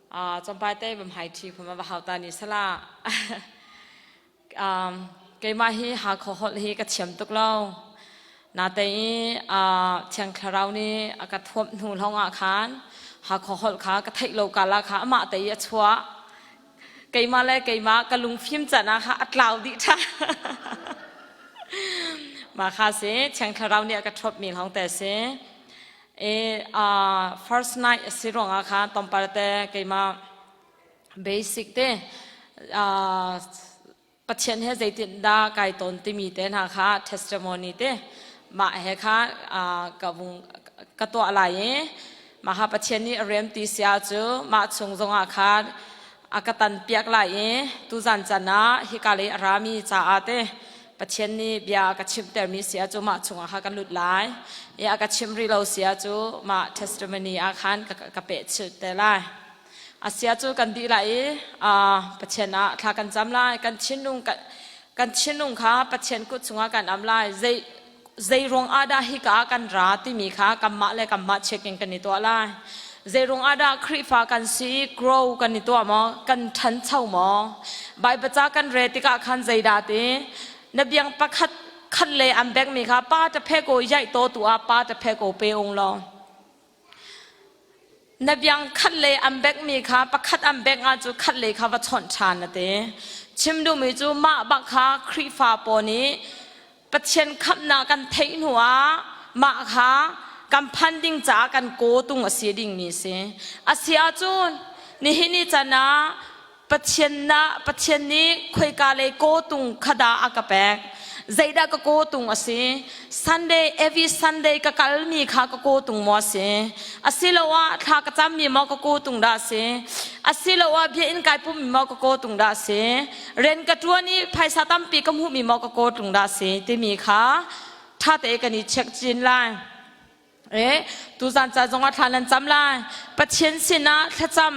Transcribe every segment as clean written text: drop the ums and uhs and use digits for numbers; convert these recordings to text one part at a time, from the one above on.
Chompai te bam hai thi phuma va hau ta ni sala. Keimah hi Hakha holh hi ka thiam tuk lo. Natein Thiang Thlarau nih a ka thuamh hnu lawngah khan Hakha holh kha ka theih lo kala kha amah te i a chuah. Keimah le keimah ka lungfim can ah kha a tlau dih ṭhan. Mah kha si Thiang Thlarau nih a ka thuamhmi lawng te si. E, first night a si ruangah khan tlawmpal te keimah basic te Pathian he zeitindah kai ton timi te hna kha testimony te mah he kha ka vung ka tuah lai i mah kha Pathian nih a rem ti sia cu mah chung zongah khan a ka tan piak lai i tuzan can ah hika lei a rami caah te Pathian nih bia a ka chimhtermi sia cu mah chungah kha kan lut lai i a ka chimh rih lo sia cu mah testimony ah khan ka peh te lai. Asia cu kan dih lai i Pathian ah thla kan cam lai. Kan thinlung kan thinlung kha Pathian kut chungah kan am lai. Zei zei ruang ah dah hika ah kan ra timi kha kanmah le kanmah checking kan i tuah lai. Zei ruang ah dah Khrihfa kan si i grow kan i tuah maw? Kan ṭhancho maw? Baibal ca kan rel tikah khan zeidah ti? Na biang pakhat khat le an bekmi kha pa ta phe ko yaih to tu ah pa ta phe ko pe ung law. Na biang khat lei an bekmi kha pakhat an bek ah cu khat lei kha va chawnh ṭhan a ti. Chim duhmi cu mah bak kha Khrihfa pawl nih Pathian khamhnak kan theih hnu ah mah kha kan phan ding caah kan kawtung a si dingmi a si. A si ahcun nihin ni can ah Pathian na Pathian nih khoika lei kawtung kha dah a ka pek? Zeidah ka kawtung a si? Sunday every Sunday ka kalmi kha ka kawtung maw a si? Asiloah thla ka cammi maw ka kawtung dah a si? Asiloah biakinn kai pummi maw ka kawtung dah a si? Rian ka ṭuan i phaisa tampi ka hmuhmi maw ka kawtung dah a si? Timi kha ṭha tein kan i check chin lai. E, tuzan ca zongah thla nan cam lai. Pathian sinah thlacam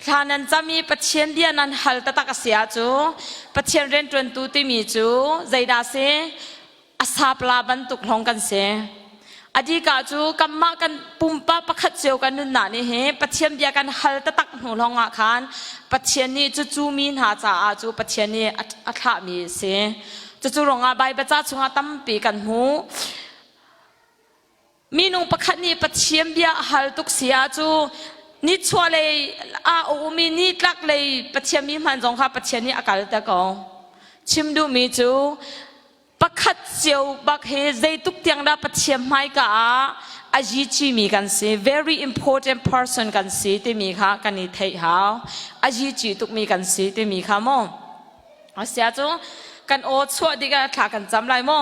thla nan cam i Pathian bia nan hal taktak a si ahcu Pathian rianṭuantu timi cu zeidah a si? A sapla bantuk hlong kan si. Adika cu kanmah kan pumpa pakhat cio kan nunnak nih hi Pathian bia kan hal taktak hnu hlong ah khan Pathian nih cucu mi hna caah cu Pathian nih a thlahmi a si. Cucu ruangah Baibal ca chungah tampi kan hmuh. Minung pakhat nih Pathian bia a hal tuk si ah cu nichuahlei ah a um i nitlaklei Pathian mi hman zong kha Pathian nih a kal te ko. Chim duhmi cu pakhat cio bak hi zeituk tiang dah Pathian hmaika ah a yici mi kan si, very important person kan si timi kha kan i theih hau. A yici tukmi kan si timi kha mu. Asia cu kan aw chuah ding ah thla kan cam lai mu.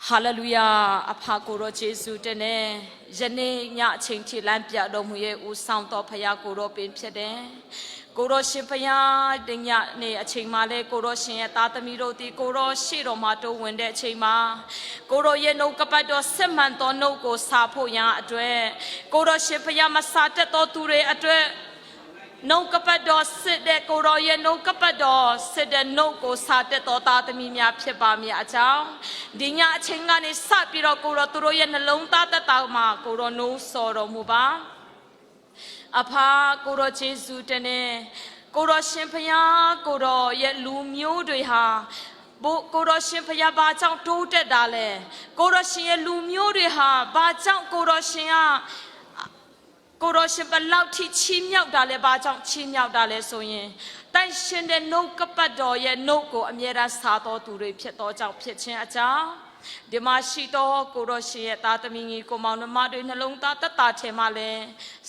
Hallelujah အဖကိုရောဂျေဇုတဲ့နဲ့ယနေ့ညအချိန်ထိလမ်းပြတော်မူရဲ့ဦးဆောင်တော်ဖရာကိုရောပင်ဖြစ်တယ်ကိုရောရှင်ဖရာတညနေအချိန်မှလဲကိုရောရှင်ရဲ့သားသမီးတို့ဒီကိုရောရှေ့တော်မှာတိုးဝင်တဲ့အချိန်မှာကိုရောရဲ့နှုတ်ကပတ်တော်စစ်မှန်သောနှုတ်ကိုစာဖို့ရန်အတွက်ကိုရောရှင်ဖရာမစာတတ်သောသူတွေအတွက် နှုတ်ကပတ်တော်စစ်တဲ့ကိုရောရဲ့နှုတ်ကပတ်တော်စစ်တဲ့နှုတ်ကိုစာတက်တော်သားသမီးများဖြစ်ပါမည်အကြောင်းဒီညအချိန်ကနေစပြီးတော့ကိုရောသူတို့ရဲ့နှလုံးသားသက်တာမှာကိုရောနိုးဆော်တော်မူပါအဖာကိုရောဂျေဇုတနေကိုရောရှင်ဖျားကိုရောရဲ့လူမျိုးတွေဟာဘို့ကိုရောရှင်ဖျားဘာကြောင့်တိုးတက်တာလဲကိုရောရှင်ရဲ့လူမျိုးတွေဟာဘာကြောင့်ကိုရောရှင်က ကိုရောရှင်ဘလောက်ထိချီးမြှောက်တာလဲဘာကြောင့်ချီးမြှောက်တာလဲဆိုရင်တန်ရှင်တဲ့နှုတ်ကပတ်တော်ရဲ့နှုတ်ကိုအမြဲတမ်းစားတော်သူတွေဖြစ်တော်ကြောင့်ဖြစ်ခြင်းအကြောင်းဒီမှာရှိတော်ကိုရောရှင်ရဲ့သားသမီးကြီးကိုမောင်နှမတွေနှလုံးသားတတ်တာထဲမှာလဲ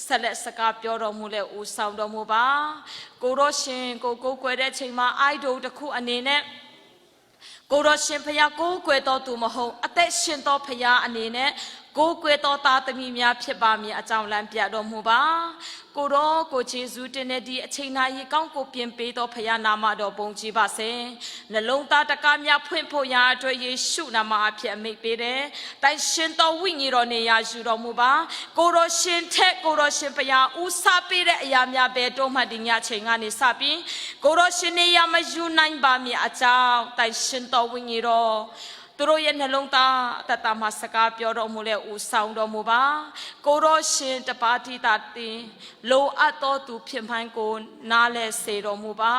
ဆက်လက်စကားပြောတော်မူလဲဦးဆောင်တော်မူပါကိုရောရှင်ကိုကိုးကွယ်တဲ့ချိန်မှာအိုက်ဒိုတစ်ခုအနေနဲ့ကိုရောရှင်ဖျားကိုးကွယ်တော်သူမဟုတ်အသက်ရှင်တော်ဖျားအနေနဲ့ကိုးကွယ်တော်သားသမီးများဖြစ်ပါမည်အကြောင်းလမ်းပြတော်မူပါကိုရောကိုဂျေဇုတင်တဲ့ဒီအချိန်နာရီကောင်းကိုပြင်ပေးတော်ဖျားနာမတော်ပုံကြည်ပါစေနှလုံးသားတကားများဖွင့်ဖို့ရာအတွက်ယေရှုနာမအဖြစ်အမိတ်ပေးတယ်တိုင်ရှင်တော်ဝိညာဉ်တော်နေရာယူတော်မူပါကိုရောရှင်ထက်ကိုရောရှင်ဖျားဦးစားပေးတဲ့အရာများပဲတို့မှဒီညချိန်ကနေစပြီးကိုရောရှင်နေရာမယူနိုင်ပါမည်အကြောင်းတိုင်ရှင်တော်ဝိညာဉ်တော် သူတို့ရဲ့နှလုံးသားတတမှာစကားပြောတော်မူလဲဦးဆောင်တော်မူပါကိုရောရှင်တပါတိတာတင်လိုအပ်တော်သူဖြစ်မှန်းကိုနားလဲစေတော်မူပါ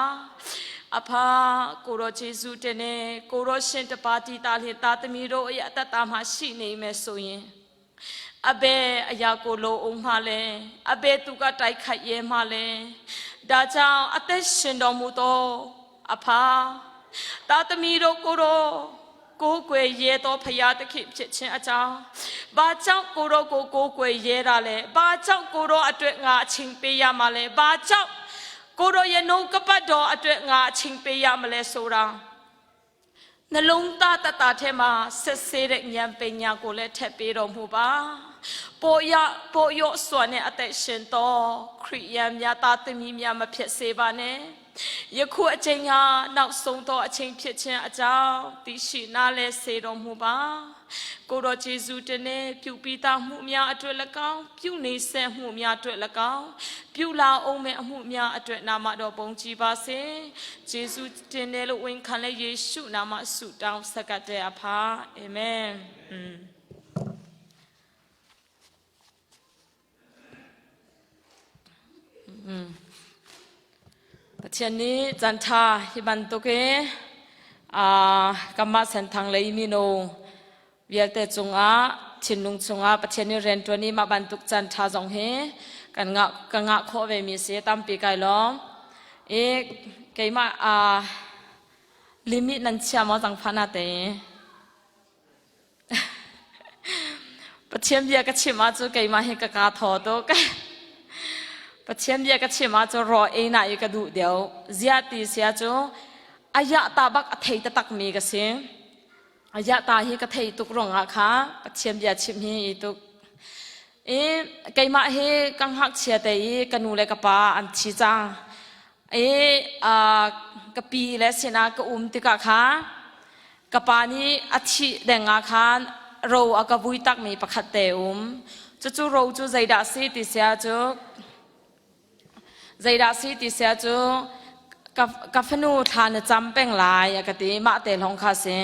အဖကိုရောဂျေဇုတင်နေကိုရောရှင်တပါတိတာလျင်သားသမီးတို့ရဲ့အတ္တတာမှာရှိနေမယ်ဆိုရင်အဘဲအရာကိုလိုအောင်မှလဲအဘဲသူကတိုက်ခိုက်ရဲမှလဲဒါကြောင့်အသက်ရှင်တော်မူသောအဖသားသမီးတို့ကိုရောကိုးကွယ်ရဲသောဖရာသခင်ဖြစ်ခြင်းအကြောင်းဘာကြောင့်ကိုရောကိုကိုးကွယ်ရဲတာလဲဘာကြောင့်ကိုရောအတွက်ငါအချိန်ပေးရမှာလဲဘာကြောင့်ကိုရောရဲ့နှုတ်ကပတ်တော်အတွက်ငါအချိန်ပေးရမလဲဆိုတာနှလုံးသားတတထဲမှာဆက်ဆေးတဲ့ဉာဏ်ပညာကိုလည်းထည့်ပေးတော်မူပါပိုရပိုရော့စွာနဲ့အသက်ရှင်တော်ခရိယန်များသားသမီးများမဖြစ်စေပါနဲ့ယခုအချိန်ဟာနောက်ဆုံးသောအချိန်ဖြစ်ခြင်းအကြောင်းသိရှိနားလဲစေတော်မူပါကိုတော်ဂျေဇုတင်နဲ့ပြုပြီးသားမှုများအတွက်၎င်းပြုနေဆက်မှုများအတွက်၎င်းပြုလာအောင်မဲ့အမှုများအတွက်နာမတော်ပုံကြည်ပါစေဂျေဇုတင်တယ်လို့ဝန်ခံလဲယေရှုနာမဆုတောင်းဆက်ကပ်တဲ့အဖာအာမင်อืม Pathian nih caanṭha hi bantuk i kanmah senthang lei mino vialte cungah thinlung chungah Pathian nih rianṭuan i mah bantuk caanṭha zong hi kan ngah ka ngah khawh ve mi si tampi kai lawm. I keimah limit nan chia maw zangfah na te? Pathian bia ka chim ahcun keimah hi ka kaa thaw tuk. Pathian bia ka chim ahcun raw ei na i ka duh deuh. Ziah ti sia cu ayah ta bak a thei taktak mi ka si. Ayah ta hi ka thei tuk ruangah kha Pathian bia chim hi i tuk. I keimah hi ka ngakchia te i ka nu le ka pa an thi cang. I ka pi le sinah ka um tikah kha ka pa nih a thih deng ah khan ro a ka vui takmi pakhat te um. Cucu ro cu zeidah si ti sia cu zeidah si ti sia cu ka fanu thla na cam peng lai a ka ti mah te lawng kha si.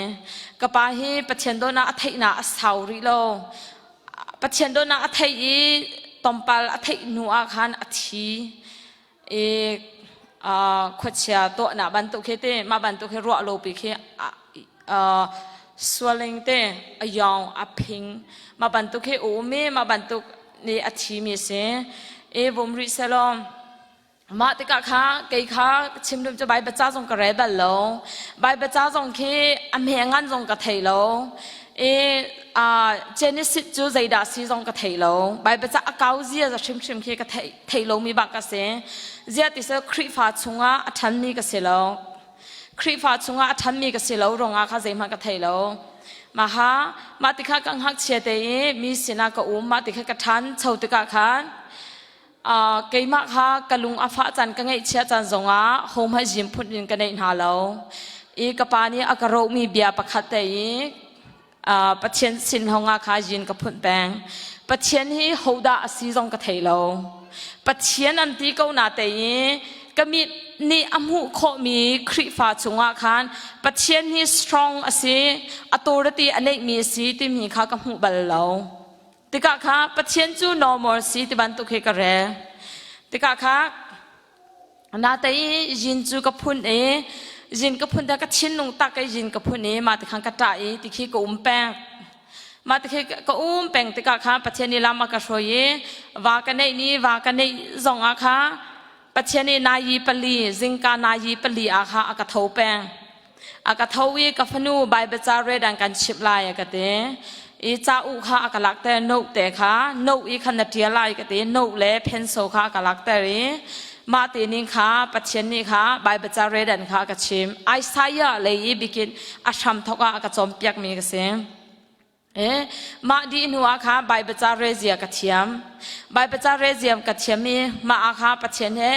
Ka pa hi Pathian dawtnak a theihnak a sau rih lo. Pathian dawtnak a theih i tompal a theih hnu ah khan a thi. I khuachia tuahnak bantuk khi te mah bantuk khi ruah lo pi khi sualing te a yawng a phing mah bantuk khi um i mah bantuk nih a thi mi si i vum rih selaw mah tikah kha kei kha chim dum cu Bible ca zong ka rel bal lo Bible ca zong khi a hme ngan zong ka thei lo i Genesis cu zeidah si zong ka thei lo Bible ca a kau zia za hrimhrim khi ka thei thei lomi bak ka si. Ziah ti seh Khrihfa chungah a ṭhanmi ka si lo. Khrihfa chungah a ṭhanmi ka si lo ruangah kha zeihmanh ka thei lo. Maha mah ti kha ka ngakchia te i mi sinah ka um mah ti kha ka ṭhan cho tikah khan keimah kha ka lung a fah caan ka ngaihchia caan zongah hohmanh zim phun in ka neih hna lo. I ka pa nih a ka rohmi bia pakhat te i Pathian sin hongah kha yin ka phunh peng. Pathian hi hodah a si zong ka thei lo. Pathian an ti ko na te i ka mit nih a hmuh khawhmi Khrihfa chungah khan Pathian hi strong a si, authority a neihmi a si timi kha ka hmuh bal lo. Tikah kha Pathian cu normal si ti bantuk hi ka rel. Tikah kha Natein yin cu ka phun i yin ka phun ka thinlung tak i yin ka phun i mah ti khan ka ṭah i ti khi ka um peng. Mah ti khi ka um peng tikah khan Pathian nih lam a ka hruai i va ka neih ni va ka neih zong ah kha Pathian nih nayi pali zingka nayi pali ah kha a ka tho peng. A ka tho i ka fanu Baibal ca read an kan chimh lai a ka ti. I ca u kha a ka lakter note te kha note i khan na ṭial lai ka ti note le pencil kha a ka lakter i mah te ning kha Pathian nih kha Baibal ca read an kha a ka chim. Isaiah lei i bikin a hram thok ah a ka cawnpiak mi ka si. E, mah dih hnu ah kha Baibal ca rezia ka thiam. Baibal ca reziam ka thiam i mah ah kha Pathian he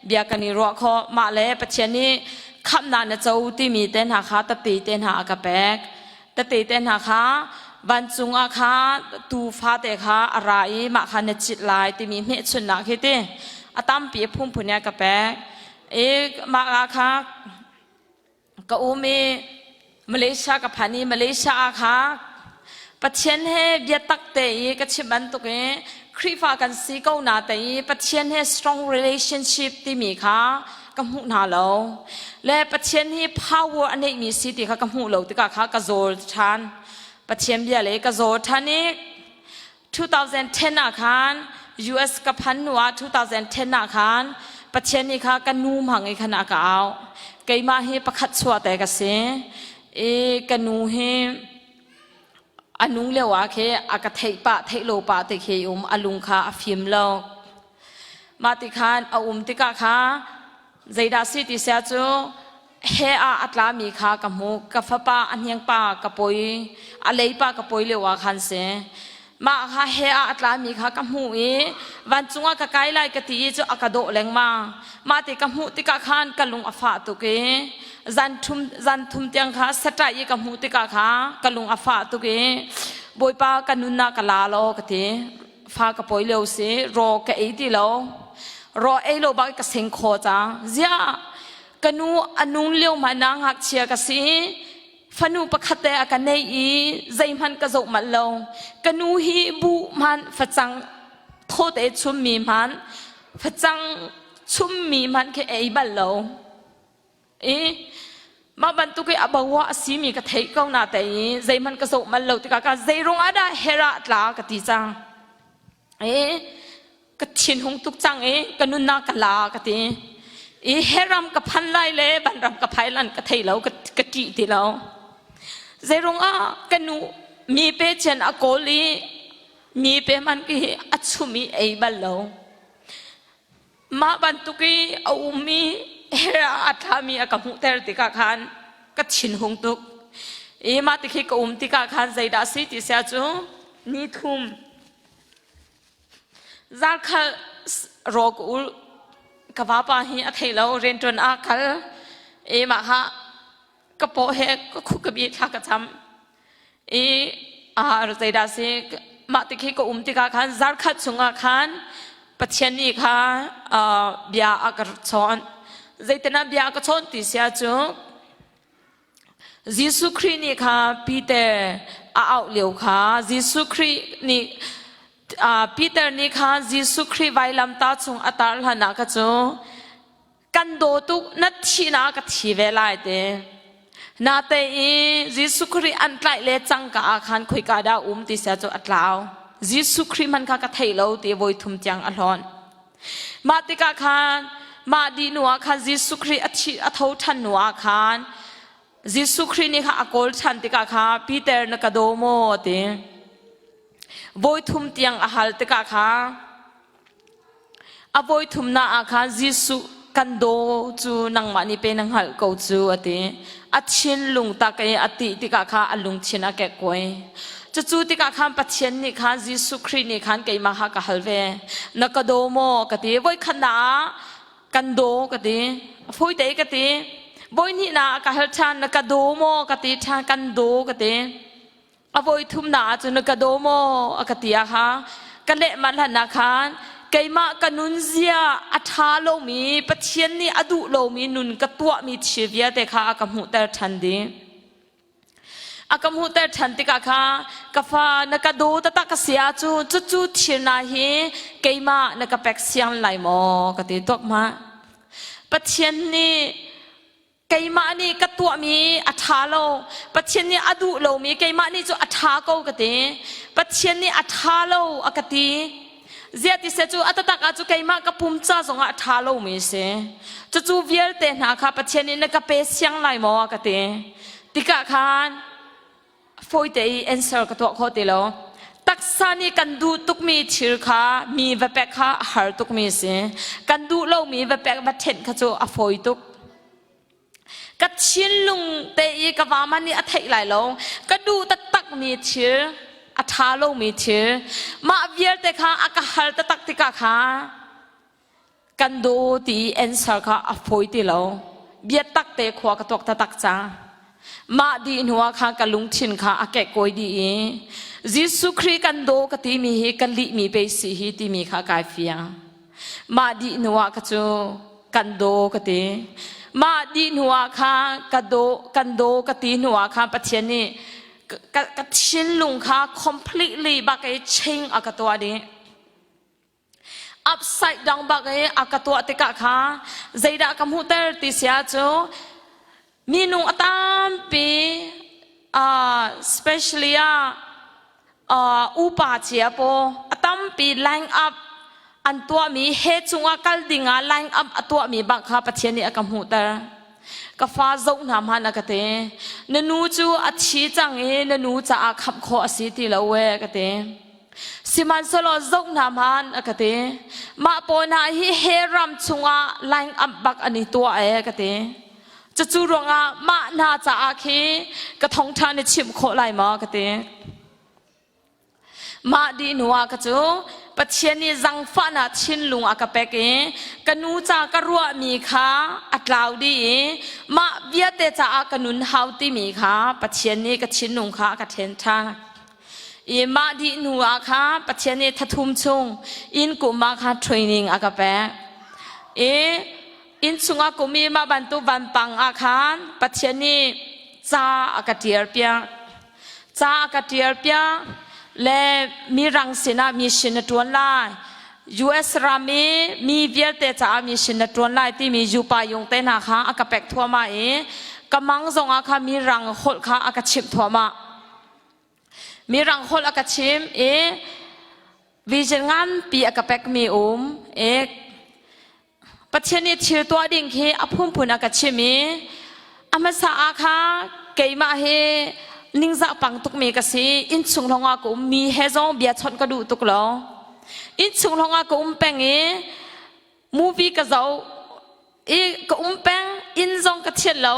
bia kan i ruah khawh. Mah le Pathian nih khamhnak na co timi te hna kha tete te hna a ka pek. Tete te hna kha vancung ah kha tuufa te kha a ra i mah kha na cit lai timi hmehchunhnak khi ti a tampi a phunphun a ka pek. E, mah ah kha ka um i. Malaysia ka phan i Malaysia ah kha Pathian he biatak te i ka chim bantuk i Khrihfa kan si ko na te i Pathian he strong relationship timi kha ka hmuh hna lo. Le Pathian hi power a neihmi si ti kha ka hmuh lo tikah kha ka zawl ṭhan. Pathian bia le ka zawl ṭhan i 2010 ah khan US ka phan hnu ah 2010 ah khan Pathian nih kha ka nu hmang i khan a ka au. Keimah hi pakhat chuah te ka si. I ka nu hi a nung lio ah khi a ka theih pah theih lo pah te khi um a lung kha a fim lo. Mah ti khan a um tikah kha zeidah si ti sia cu he ah a tlami kha ka hmuh ka fapa a hniangpa ka poi a leipa ka poi lio ah khan si mah kha he ah a tlami kha ka hmuh i vancung ah ka kai lai ka ti i cu a ka dawh lengmang mah ti ka hmuh tikah khan ka lung a fah tuk i zan thum zan thum tiang kha saṭai i ka hmuh tikah kha ka lung a fah tuk i bawipa ka nunnak ka la law ka ti fa ka poi lio si raw ka ei ti lo raw ei lo bak ka seng kho cang ziah ka nu a nung lio hmanh ah ngakchia ka si fanu pakhat te a ka nei i zeihmanh ka zoh manh lo ka nu hi bu hmanh facang thawte chummi hmanh facang chummi hmanh khi ei bal lo i mah bantuk i a bo ah a simi ka theih ko na te i zeihmanh ka zoh manh lo tikah ka zeirung ah dah hera tla ka ti cang i ka thinhung tuk cang i ka nunnak ka la ka ti i heram ka phan lai le vanram ka phai lan ka thei lo ka ṭih ti lo zeirung ah ka nu mi pe chen a kawl i mi pe man ki a chum i ei bal lo mah bantuk i a um i her ah a tlami a ka hmuhter tikah khan ka thinhung tuk i mah tikhi ka um tikah khan zeidah si ti sia cu ni thum Zarkhal rawk ul ka vapa hi a thei lo rianṭuan ah kal i mah kha ka paw he ka khu ka bi thla ka cham i a zeidah si mah ti khi ka um tikah khan zarkhat chungah khan Pathian nih kha bia a ka chawn zeitinah bia a ka chawn ti sia cu Jesuh Khrih nih kha Peter a auh lio kha Jesuh Khrih nih Peter nih kha Jesuh Khrih vailamtah chung a tar hlan ah kha cu kan daw tuk na thihnak ka thi ve lai te. Nate i Jesuh Khrih an tlaih le cangka ah khan khoika dah um ti sia cu a tlau. Jesuh Khrih man kha ka thei lo ti voi thum tiang a hlawn. Mah tikah khan mah dih hnu ah khan Jesuh Khrih a thi a tho ṭhan hnu ah khan Jesuh Khrih nih kha a kawl ṭhan tikah kha Peter na ka daw maw a ti. Voi thum tiang a hal tikah kha a voi thumnak ah khan Jesuh kan daw cu nangmah nih pe na hngalh ko cu a ti. A thinlung tak i a tih tikah kha a lungthin a kekkuai. Cucu tikah khan Pathian nih khan Jesuh Khrih nih khan keimah kha ka hal ve. Na ka daw maw ka ti. Voikhat na ah kan daw ka ti. Fawi te ka ti. Voihnih na ah ka hal ṭhan na ka daw maw ka ti ṭhan kan daw ka ti. A voi thum na ah cun na ka daw maw a ka ti ah kha ka leh manh hlan ah khan keimah ka nunzia a ṭha lomi Pathian nih a duh lomi nun ka tuahmi thil vialte kha a ka hmuhter ṭhan dih. A ka hmuhter ṭhan tikah kha ka fa na ka daw taktak ka si ahcun cucu thil hna hi keimah na ka pek siang lai maw ka ti tuak ma. Pathian nih keimah nih ka tuahmi a ṭha lo Pathian nih a duh lomi keimah nih cu a ṭha ko ka ti Pathian nih a ṭha lo a ka ti Ziah ti seh cu a taktak ah cu keimah ka pum ca zongah a ṭha lomi a si. Cucu vialte hna kha Pathian nih na ka pe siang lai maw a ka ti. Tikah khan fawite i answer ka tuah khawh ti lo. Taksa nih kan duh tukmi thil kha mi va pek kha a har tukmi a si. Kan duh lomi va pek va ṭhenh kha cu a fawi tuk. Ka thinlung te i ka vama nih a theih lai lo. Ka duh taktakmi thil, a ṭha lomi thil, mah vialte kha a ka hal taktak tikah kha kan daw ti i answer kha a fawi ti lo. Biatak te khua ka tuak taktak cang. Mah dih hnu ah khan ka lungthin kha a kekkawi dih i Jesuh Khrih kan daw ka timi hi ka lihmi pei si hi timi kha kai fiang. Mah dih hnu ah ka cu kan daw ka ti. Mah dih hnu ah kha ka daw kan daw ka ti hnu ah kha Pathian nih ka ka thinlung kha completely bak i change a ka tuah dih. Upside down bak i a ka tuah tikah kha zeidah ka hmuhter ti sia cu minung a tampi especially ah upa cia paw a tampi line up an tuahmi he cungah kal dingah line up a tuahmi bak kha Pathian nih a ka hmuhter. Ka fa zoh hna hmanh a ka ti. Na nu cu a thi cang i na nu caah khamh khawh a si ti lo e ka ti. Sihmanhsehlaw zoh hna hmanh a ka ti. Mah paw hna hi he ram chungah line up bak an i tuah e ka ti. Cucu ruangah mah hna caah khi ka thawngṭha na chimh khawh lai maw ka ti. Mah dih hnu ah ka cu Pathian nih zangfahnak thinlung a ka pek i ka nu ca ka ruahmi kha a tlau dih i mah vialte caah ka nun hau timi kha Pathian nih ka thinlung kha a ka ṭhen ṭhan. I mah dih hnu ah kha Pathian nih thathum chung inn kum ah kha training a ka pek. I inn chungah kum i mah bantuk vanpang ah khan Pathian nih ca a ka ṭial piak. Ca a ka ṭial piak le mirang sinah mission na ṭuan lai. US ram i mi vialte caah mission na ṭuan lai timi Yupa yung te hna kha a ka pek thuahmah i ka mang zongah kha mirang holh kha a ka chimh thuahmah. Mirang holh a ka chim i vision nganpi a ka pekmi um i Pathian nih thil tuah ding khi a phunphun a ka chim i a hmasa ah kha keimah hi ningzah pang tukmi ka si innchung lawngah ka um mi he zong bia chawnh ka duh tuk lo innchung lawngah ka um peng i movie ka zoh i ka um peng inn zong ka thian lo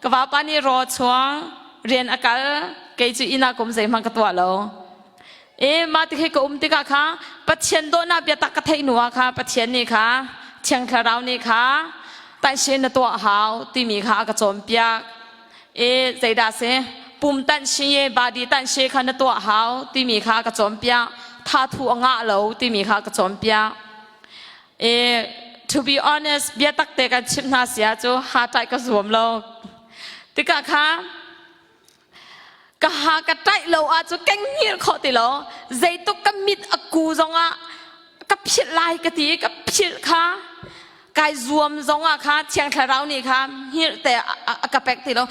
ka vapa nih raw chuang rian a kal kei cu inn ah ka um zeihmanh ka tuah lo e mah ti khi ka um tikah kha Pathian dawhnak biatak ka theih hnu ah kha Pathian nih kha Thiang Thlarau nih kha tanhshin na tuah hau timi kha a ka cawnpiak e zeidah si pum tanhshin ye body tanhshe kha na tuah hau timi kha a ka cawnpiak tha thu a ngah lo timi kha a ka cawnpiak E, to be honest, biatak te kan chimh hna sia cu ha ṭaih ka zuam lo. Tikah kha ka ha ka ṭaih lo ah cu keng hngir khawh ti lo. Zeituk ka mit a ku zongah ka philh lai ka ti ka philh kha kai zuam zongah kha Thiang Thlarau nih kha hngirh te a ka pek ti lo.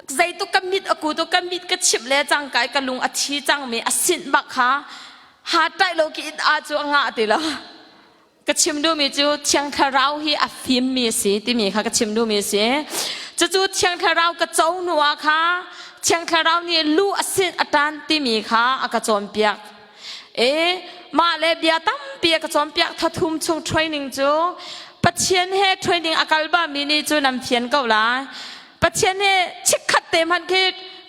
Zeituk ka mit a ku tu ka mit ka chimh le cangka i ka lung a thi cangmi a sinh bak kha ha ṭaih lo ki it a cu a ngah ti lo. Ka chim duhmi cu Thiang Thlarau hi a fimmi a si timi kha ka chim duhmi a si. Cucu Thiang Thlarau ka co hnu ah kha Thiang Thlarau nih lu a sinh a ṭan timi kha a ka cawnpiak. E mah le bia tampi a ka cawnpiak thathum chung training cu Pathian he training a kal ba mi nih cu nan fian ko lai. Pathian he chikkhat te hmanh khi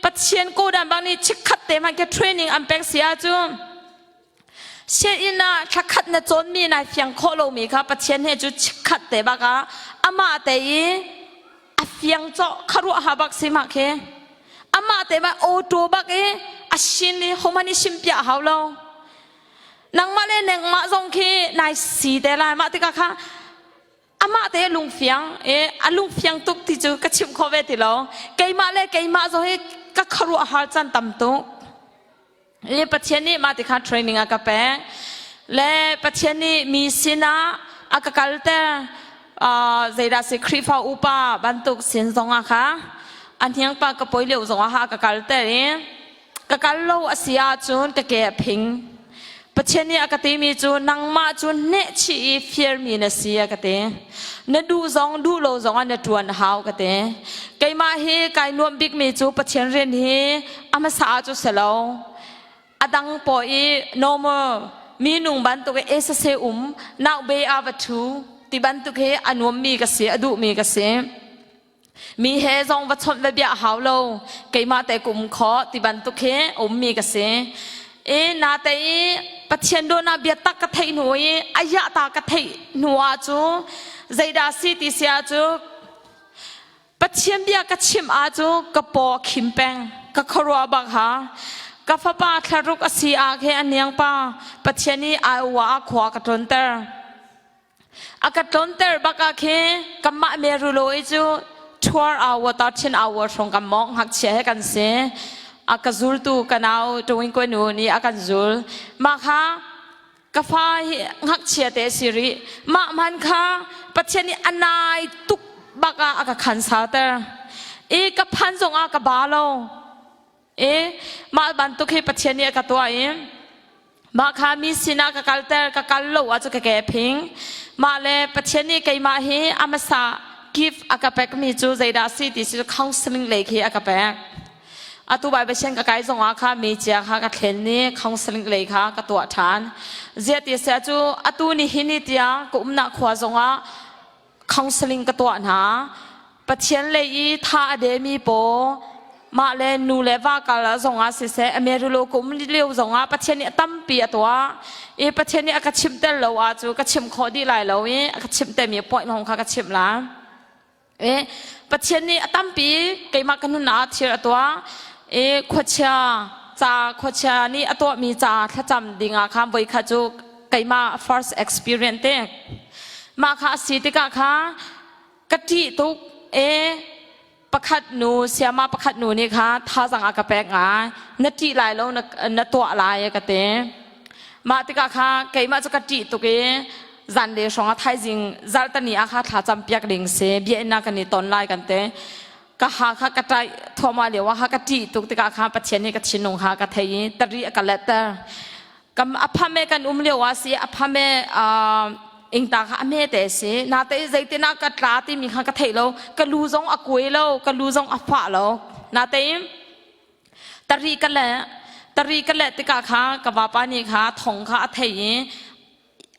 Pathian kawdan bang nih chikkhat te hmanh khi training an pek si ahcun sianginn ah thlakhat na cawnmi nai fiang khawh lomi kha Pathian he cu chikkhat te bak ah amah te i a fiang cawh kharuah ha bak si mah khi amah te ma auto bak i a shin i homan i sim piah hau lo nangmah le nangmah zong khi nai si te lai mah tikah kha amah te lungfiang e a lungfiang tuk ti cu ka chimh khawh ve ti lo keimah le keimah zong hi ka khuaruah har can tam tuk le Pathian nih mah ti kha training a ka pek le Pathian nih mi sinah a ka kalter zeidah si Khrihfa upa bantuk sin zong ah kha a hniang pa ka poi lio zong ah a ka kalter i Ka kal lo a si ahcun ka ke a phing. Pathian nih a ka timi cu nangmah cu hnehchih i firmi na si a ka ti. Na duh zong duh lo zong ah na ṭuan a hau ka ti. Keimah hi kai nuamh bikmi cu Pathian rian hi a hmasa ah cu si lo. A dang paw i normal minung bantuk i esase um nau be a va ṭhu ti bantuk hi a nuammi ka si, a duhmi ka si. Mi he zong va chawnh va bia hau lo keimah te ka um khawh ti bantuk hi a ummi ka si. I nate i Pathian dawhnak biatak ka theih hnu i a yahta ka theih hnu ah cu zeidah si ti si ah cu Pathian bia ka chim ah cu ka paw a khim peng ka khuaruah bak ha ka fapa thlaruk a si ah khe a niang pa Pathian i Iowa ah khua ka tlonter. A ka tlonter bak ah khin kanmah Merulo i cu 12 hour 13 hour hrawng kan mawng ngakchia he kan si. A ka zultu ka nau Tawin Kwe nu nih a kan zul. Mah kha ka fa hi ngakchia te si rih. Mah man kha Pathian nih a nai tuk bak ah a ka khan sauter. I ka phan zong ah ka ba lo. E mah bantuk hi Pathian nih a ka tuah i mah kha mi sinah ka kalter ka kal lo ah cu ka ke phing mah le Pathian nih keimah hi a hmasa gift a ka pekmi cu zeidah si ti si cu counseling lei khi a ka pek atu Bible sian ka kai zong ah kha mi cia kha ka thlen ni counseling lei kha ka tuah ṭhan zia ti sia cu atu ni hi ni tiang ka umnak khua zong ah counseling ka tuah hna Pathian lei i tha a demi paw mah le nu le va kal zong ah siseh Amerilo kum lio zong ah Pathian nih a tampi a tuah i Pathian nih a ka chimh tel lo ah cu ka chim khawh dih lai lo i a ka chimh temi point hong kha ka chimh la i Pathian nih a tampi keimah ka nun ah thil a tuah i khuachia ca khuachia nih a tuahmi ca thlacam ding ah khan voi khat cu keimah first experience te mah kha a si tikah kha ka ṭih tuk e pakhat nu siama pakhat nu nih kha thazang a ka pek ngai na ṭih lai lo na tuah lai ka ti mah tikah kha keimah cu ka ṭih tuk i zan le hrawng a thaizing zarhtani ah kha thla cam piak ding si biakinn ah kan i ton lai kan ti ka ha kha ka ṭaih thuahmah lio ah kha ka ṭih tuk tikah kha Pathian nih ka thinlung kha ka thei i tari a ka letter kam aphame kan um lio ah si aphame ingta kha a hme te si na te zeitin ah ka tla timi kha ka theih lo ka lu zong a kuai lo ka lu zong a fah lo na te tari ka le tari ka le tikah kha ka vapa nih kha thong kha a thei i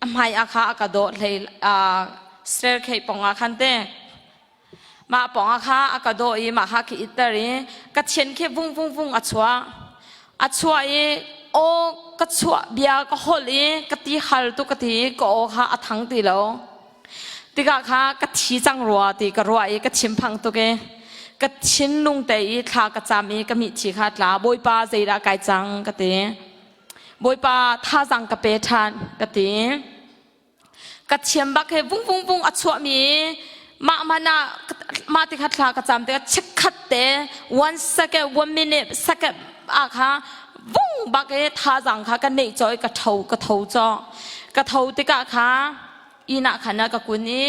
a hmai ah kha a ka dawh hlei staircase pong ah khan te Mah pawng ah kha a ka dawh i mah kha ka itter i ka thian khi vung vung vung a chuah. A chuah i aw ka chuah bia ka holh i ka ti hal tu ka ti i ka aw kha a thang ti lo. Tikah kha ka thi cang rua ti ka ruah i ka thinphang tuk i ka thinlung te i thla ka cam i ka mitthli kha tla Bawipa zeidah kai cang ka ti. Bawipa thazaang ka pe ṭhan ka ti. Ka thiam bak he vung vung vung a chuahmi mah man ah mah ti khat thla ka cam tikah chikkhat te one second one minute second ah kha vung bak i thazaang kha ka neih caw i ka tho ka tho caw ka tho tikah kha inn ah khan ka kun i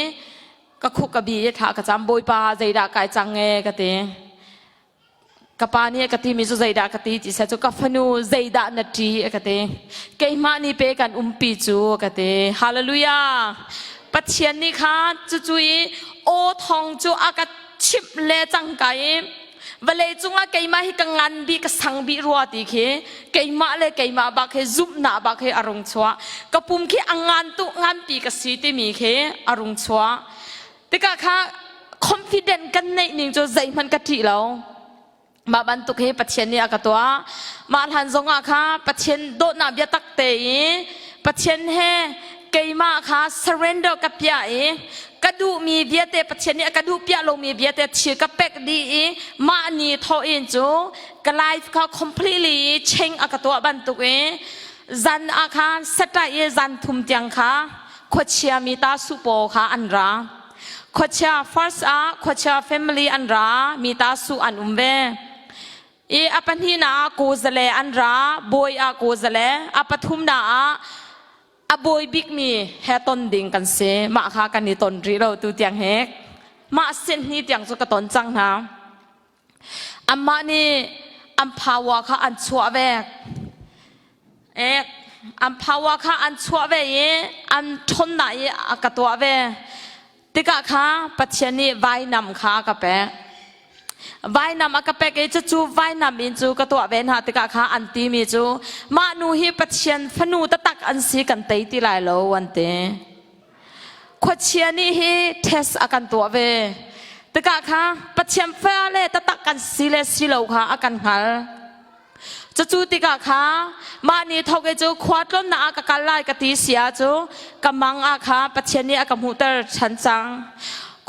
ka khuk ka bi i thla ka cam bawipa zeidah kai cang e ka ti Ka pa nih a ka timi cu zeidah ka ti ti seh cu ka fanu zeidah na ṭi a ka ti. Keimah nih pe kan umpi cu a ka ti. Hallelujah. Pathian nih kha cucu i aw thawng cu a ka chimh le cangka i vawlei cungah keimah hi ka ngan bik ka sang bik rua ti khi keimah le keimah bak hi zumhnak bak hi a rung chuah. Ka pum khi a ngan tu nganpi ka si timi khi a rung chuah. Tikah kha confident kan neih ning cu zeihmanh ka ṭih lo. Mah bantuk hi Pathian nih a ka tuah. Mah hlan zongah kha Pathian dawtnak biatak te i Pathian he keimah kha surrender ka piah i ka duhmi vialte Pathian nih a ka duh piah lomi vialte thil ka pek dih i mah ni thawh in cu ka life kha completely change a ka tuah bantuk i zan ah khan satai i zan thum tiang kha khuachia mi ta su paw kha an ra khuachia first ah khuachia family an ra mi ta su an um ve i a pahnihnak ah kuzale an ra bawi ah kuzale a pathumnak ah a bawi bik mi he ton ding kan si mah kha kan i ton rih lo tu tiang he mah sin ni tiang cu ka ton cang hna Amah nih an power kha an chuah ve. An power kha an chuah ve i an ṭhawnnak i a ka tuah ve. Tikah kha Pathian nih vainam kha a ka pek. Vainam a ka pek i cucu vainam in cu ka tuah ve hna tikah kha an timi cu mah nu hi Pathian fanu taktak an si kan tei ti lai lo an ti. Khuachia nih hi test a kan tuah ve. Tikah kha Pathian fale taktak kan si le si lo kha a kan hngal. Cucu tikah kha mah ni thawk i cu khua tlonnak ah ka kal lai ka ti si ah cu ka mang ah kha Pathian nih a ka hmuhter ṭhan cang.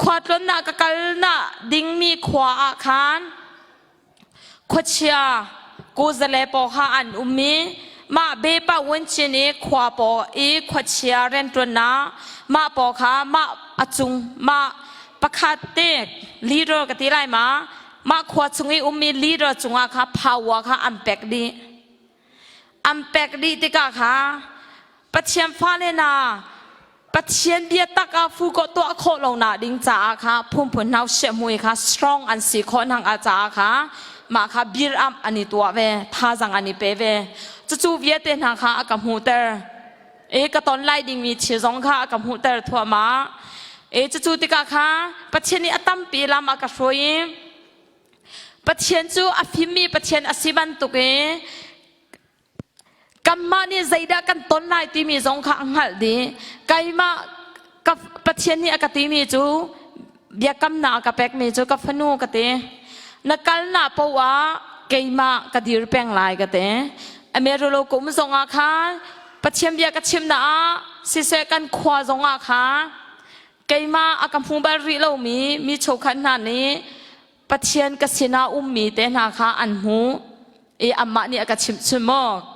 Khua tlonnak ka kalnak dingmi khua ah khan Khuachia kuzale paw kha an um i Mah be pa wen chin i khua paw i khuachia rianṭuannak mah paw kha mah a cung mah pakhat te leader ka ti lai ma mah khua chung i ummi leader cungah kha power kha an pek dih. An pek dih tikah kha Pathian fale na Pathian bia tak ah fu ko tuah khawh lo na ding caah kha phunphun hnau siah mui kha strong an si khawh nang a caah kha mah kha bir am an i tuah ve thazang an i pe ve cucu vialte hna kha a ka hmuhter e ka ton lai dingmi thil zong kha a ka hmuhter thuahmah e cucu tikah kha Pathian nih a tampi lam a ka hruai i Pathian cu a fimmi Pathian a si bantuk i Kanmah nih zeidah kan ton lai timi zong kha a hngalh dih. Keimah ka Pathian nih a ka timi cu biakamnak a ka pekmi cu ka fanu ka ti. Na kalnak paoh ah keimah ka dir peng lai ka ti. Amerulo kum zongah khan Pathian bia ka chimnak ah siseh kan khua zongah kha keimah a ka hmu bal rih lomi mi chokhat hna nih Pathian ka sinah ummi te hna kha an hmuh i amah nih a ka chimh chun maw?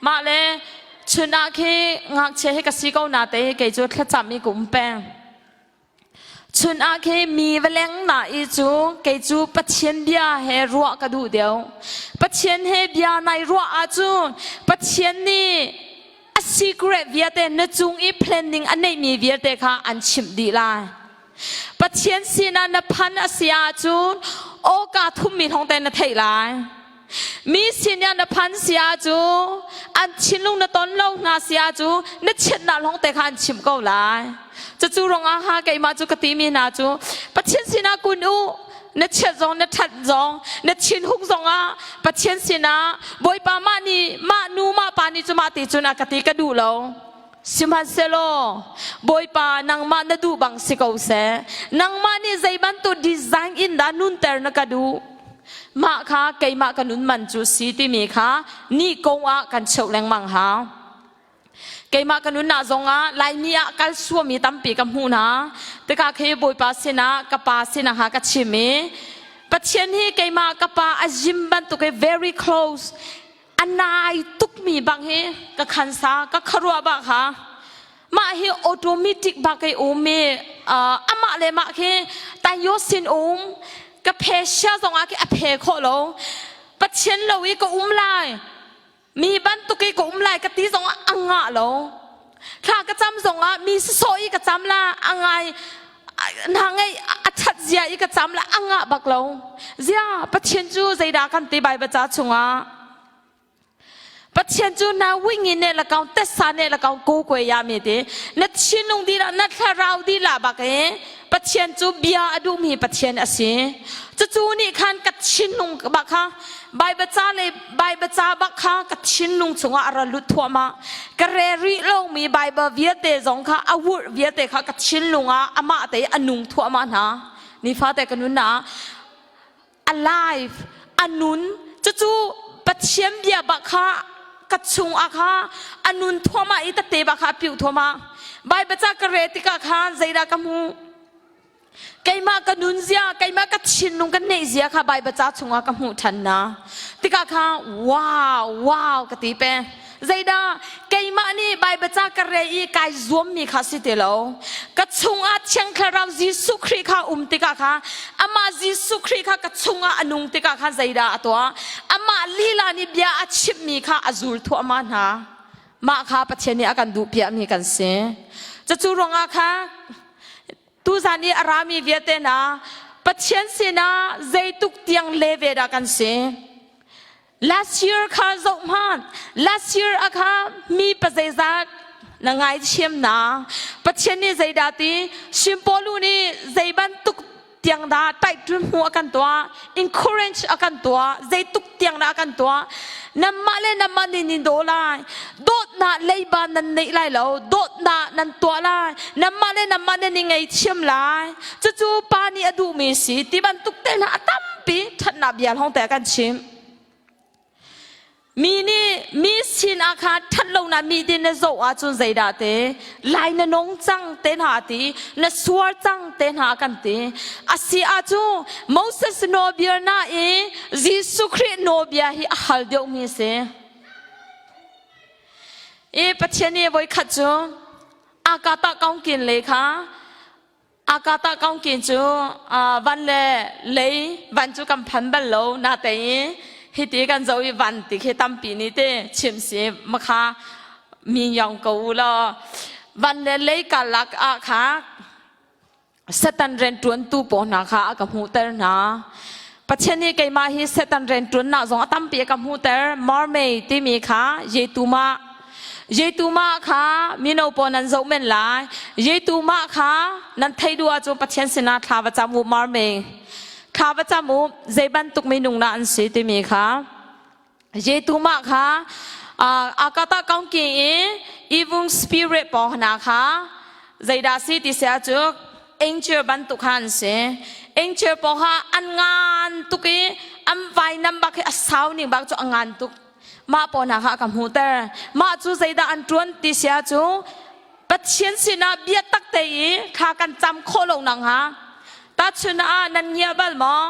Mah le chun ah khi ngakchia hi ka si ko na te kei cu thlacam i ka um peng. Chun ah khi mi va leng na i cu kei cu Pathian bia he ruah ka duh deuh. Pathian he bia nai ruah ahcun Pathian nih a secret vialte na cung i planning a neihmi vialte kha an chimh dih lai. Pathian sinah na phan a si ahcun awka thummi thawng na theih lai. Mi sinah na phan si ahcun an thinlung na ton lo hna si ahcun na chiatnak lawng te kha an chimh ko lai. Cucu ruangah ha keimah cu ka timi hna cu Pathian sinah kun u na chiat zong na ṭhat zong na thinhung zongah Pathian sinah Bawipa mah nih mah nu mah pa nih cu mah ti cun a ka ti ka duh lo. Sihmanhsehlaw Bawipa nangmah na duh bang si ko seh. Nangmah nih zei bantuk design in dah nunter na ka duh? Mah kha keimah ka nun man cu si timi kha ni kong ah kan cheuh lengmang hau. Keimah ka nunnak zongah Laimi ah kal suami tampi ka hmuh hna. Tikah khi Bawipa sinah ka pa sinah ha ka chim i Pathian hi keimah ka pa a zim bantuk i very close a nai tukmi bang hi ka khansa ka kharuah bak ha mah hi automatic bak i um i amah le mah khi tayo sin um ka phe sia zong ah khi a phe khawh lo pathian lo i ka um lai mi bantuk i ka um lai ka ti zong ah a ngah lo thla ka cam zong ah mi sawh i ka cam la a ngai na ngei a that zia i ka cam la a ngah bak lo zia pathian cu zeidah kan ti bible ca chungah pathian cu na wingi ne la kaung tessa ne la kaung ko kwe ya mi ti na thinlung di la na thlarau di la bak e pathian cu bia a duhmi pathian a si cucu nih khan ka thinlung bak kha Bible ca le Bible ca bak kha ka thinlung chungah a ra lut thuahmah. Ka re rih lomi Bible vialte zong kha a wurh vialte kha ka thinlung ah amah te a nung thuahmah hna. Nifate ka nun ah alive a nun cucu Pathian bia bak kha ka chung ah kha a nun thuahmah i tete bak kha a piuh thuahmah. Bible ca ka re tikah khan zeidah ka hmuh? Keimah ka nun zia, keimah ka thinlung ka neih zia kha Baibal ca chungah ka hmuh ṭhan na. Tikah kha wow, wow ka ti pe. Zeidah keimah nih Baibal ca ka re i kai zuammi kha si ti lo. Ka chungah Thiang Thlarau Jesuh Khrih kha um tikah kha amah Jesuh Khrih kha ka chungah a nung tikah kha zeidah a tuah? Amah lila nih bia a chimhmi kha a zul thuahmah hna. Mah kha Pathian nih a kan duhpiakmi kan si. Cucu ruangah kha Tuzan i a rami vialte hna Pathian sinah zeituk tiang le ve dah kan si? Last year kha zoh hmanh. Last year a kha mi pazeizat na ngaithiam na. Pathian nih zeidah ti? Simpolu nih zei bantuk tiang dah title hmu a kan tuah, encourage a kan tuah, zeituk tiang dah a kan tuah. Nanmah le nanmah nih nin daw lai. Dawtnak leiba nan neih lai lo. Dawtnak nan tuah lai. Nanmah le nanmah nan i ngaihthiam lai. Cucu pa nih a duhmi si. Ti bantuk te hna a tampi ṭhatnak bia lawng te a kan chimh. Mi nih mi sin ah khan ṭhat lonak mi din na zoh ahcun zeidah te lai na nong cang te hna ti na sual cang te hna kan ti. Asi ahcun Moses nawlbia na i Jesuh Khrih nawlbia hi a hal deuhmi a si. I Pathian nih voikhat cu akata kaungkin le kha akata kaungkin cu van le lei van cu kan phan bal lo na te i hiti kan zo i van ti khi tampi nih te chim si makha mi yong ko u law van le lei karlak ah kha Satan rianṭuantu pawl hna kha a ka hmuhter hna. Pathian nih keimah hi Satan rianṭuannak zong a tampi a ka hmuhter. Mermaid timi kha Yetuma Yetuma kha mino pawl nan zoh men lai. Yetuma kha nan theih duh ahcun Pathian sinah thla va cam u mermaid. Thla va cam u zei bantuk minung dah an si timi kha. Yetuma kha akata kaungki i evil spirit pawl hna kha zeidah si ti sia cu angel bantuk kha an si. Angel pawl kha an ngan tuk i an vainam bak hi a sau ning bak cu a ngan tuk. Mah pawl hna kha a ka hmuhter. Mah cu zeidah an ṭuan ti sia cu Pathian sinah biatak te i thla kan cam khawh lo nakhnga tahchun ah nan ngia bal maw?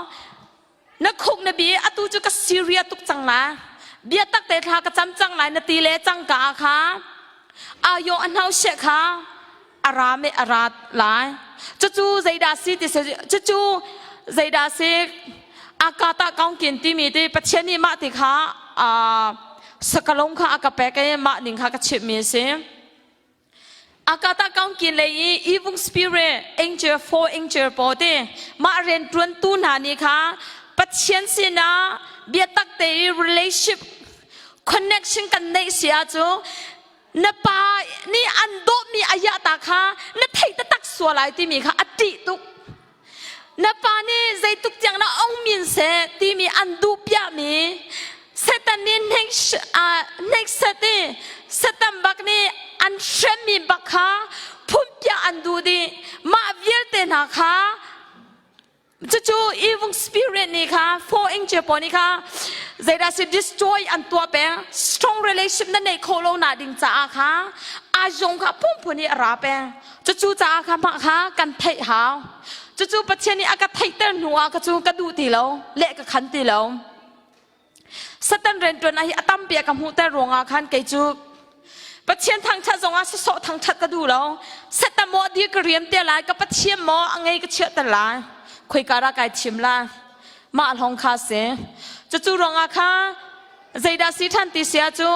Na khuk na bi atu cu ka Syria tuk cang la. Biatak te thla ka cam cang lai na ti le cangka ah kha ayo a hnau she kha a ra me a ra lai. Cucu zeidah si ti se cucu zeidah si akata kaungkin timi ti Pathian nih mah ti kha sakalong kha a ka pek i mah ning kha ka chimh mi a si. Akata kaungkin lei i evil spirit angel four angel pawl te mah rianṭuantu hna nih kha Pathian sinah biatak te i relationship connection kan neih si ahcun na pa nih an dawhmi a yah ta kha na theih taktak sual lai timi kha a ṭih tuk. Na pa nih zeituk tiang na ong min seh timi an duh piahmi Satan nih hnekset i Satan bak nih an hremmi bak kha phunpiah an duh dih. Mah vialte hna kha cucu evil spirit nih kha four angel pawl nih kha zeidah si destroy an tuah peng strong relationship na neih khawh lo nak ding caah kha a zong kha phunphun i a ra peng. Cucu caah kha mah kha kan theih hau. Cucu Pathian nih a ka theihter hnu ah ka cu ka duh ti lo, leh ka khan ti lo. Satan rianṭuan ah hi a tampi a ka hmuhter ruangah khan kei cu Pathian thangṭhat zongah sawsawh thangṭhat ka duh lo. Satan maw dir ka riam te lai, ka Pathian maw a ngei ka chiahter lai. Khoika dah kai thim lai. Mah hlong kha si. Cucu ruangah kha Zeidah si ṭhan ti sia cu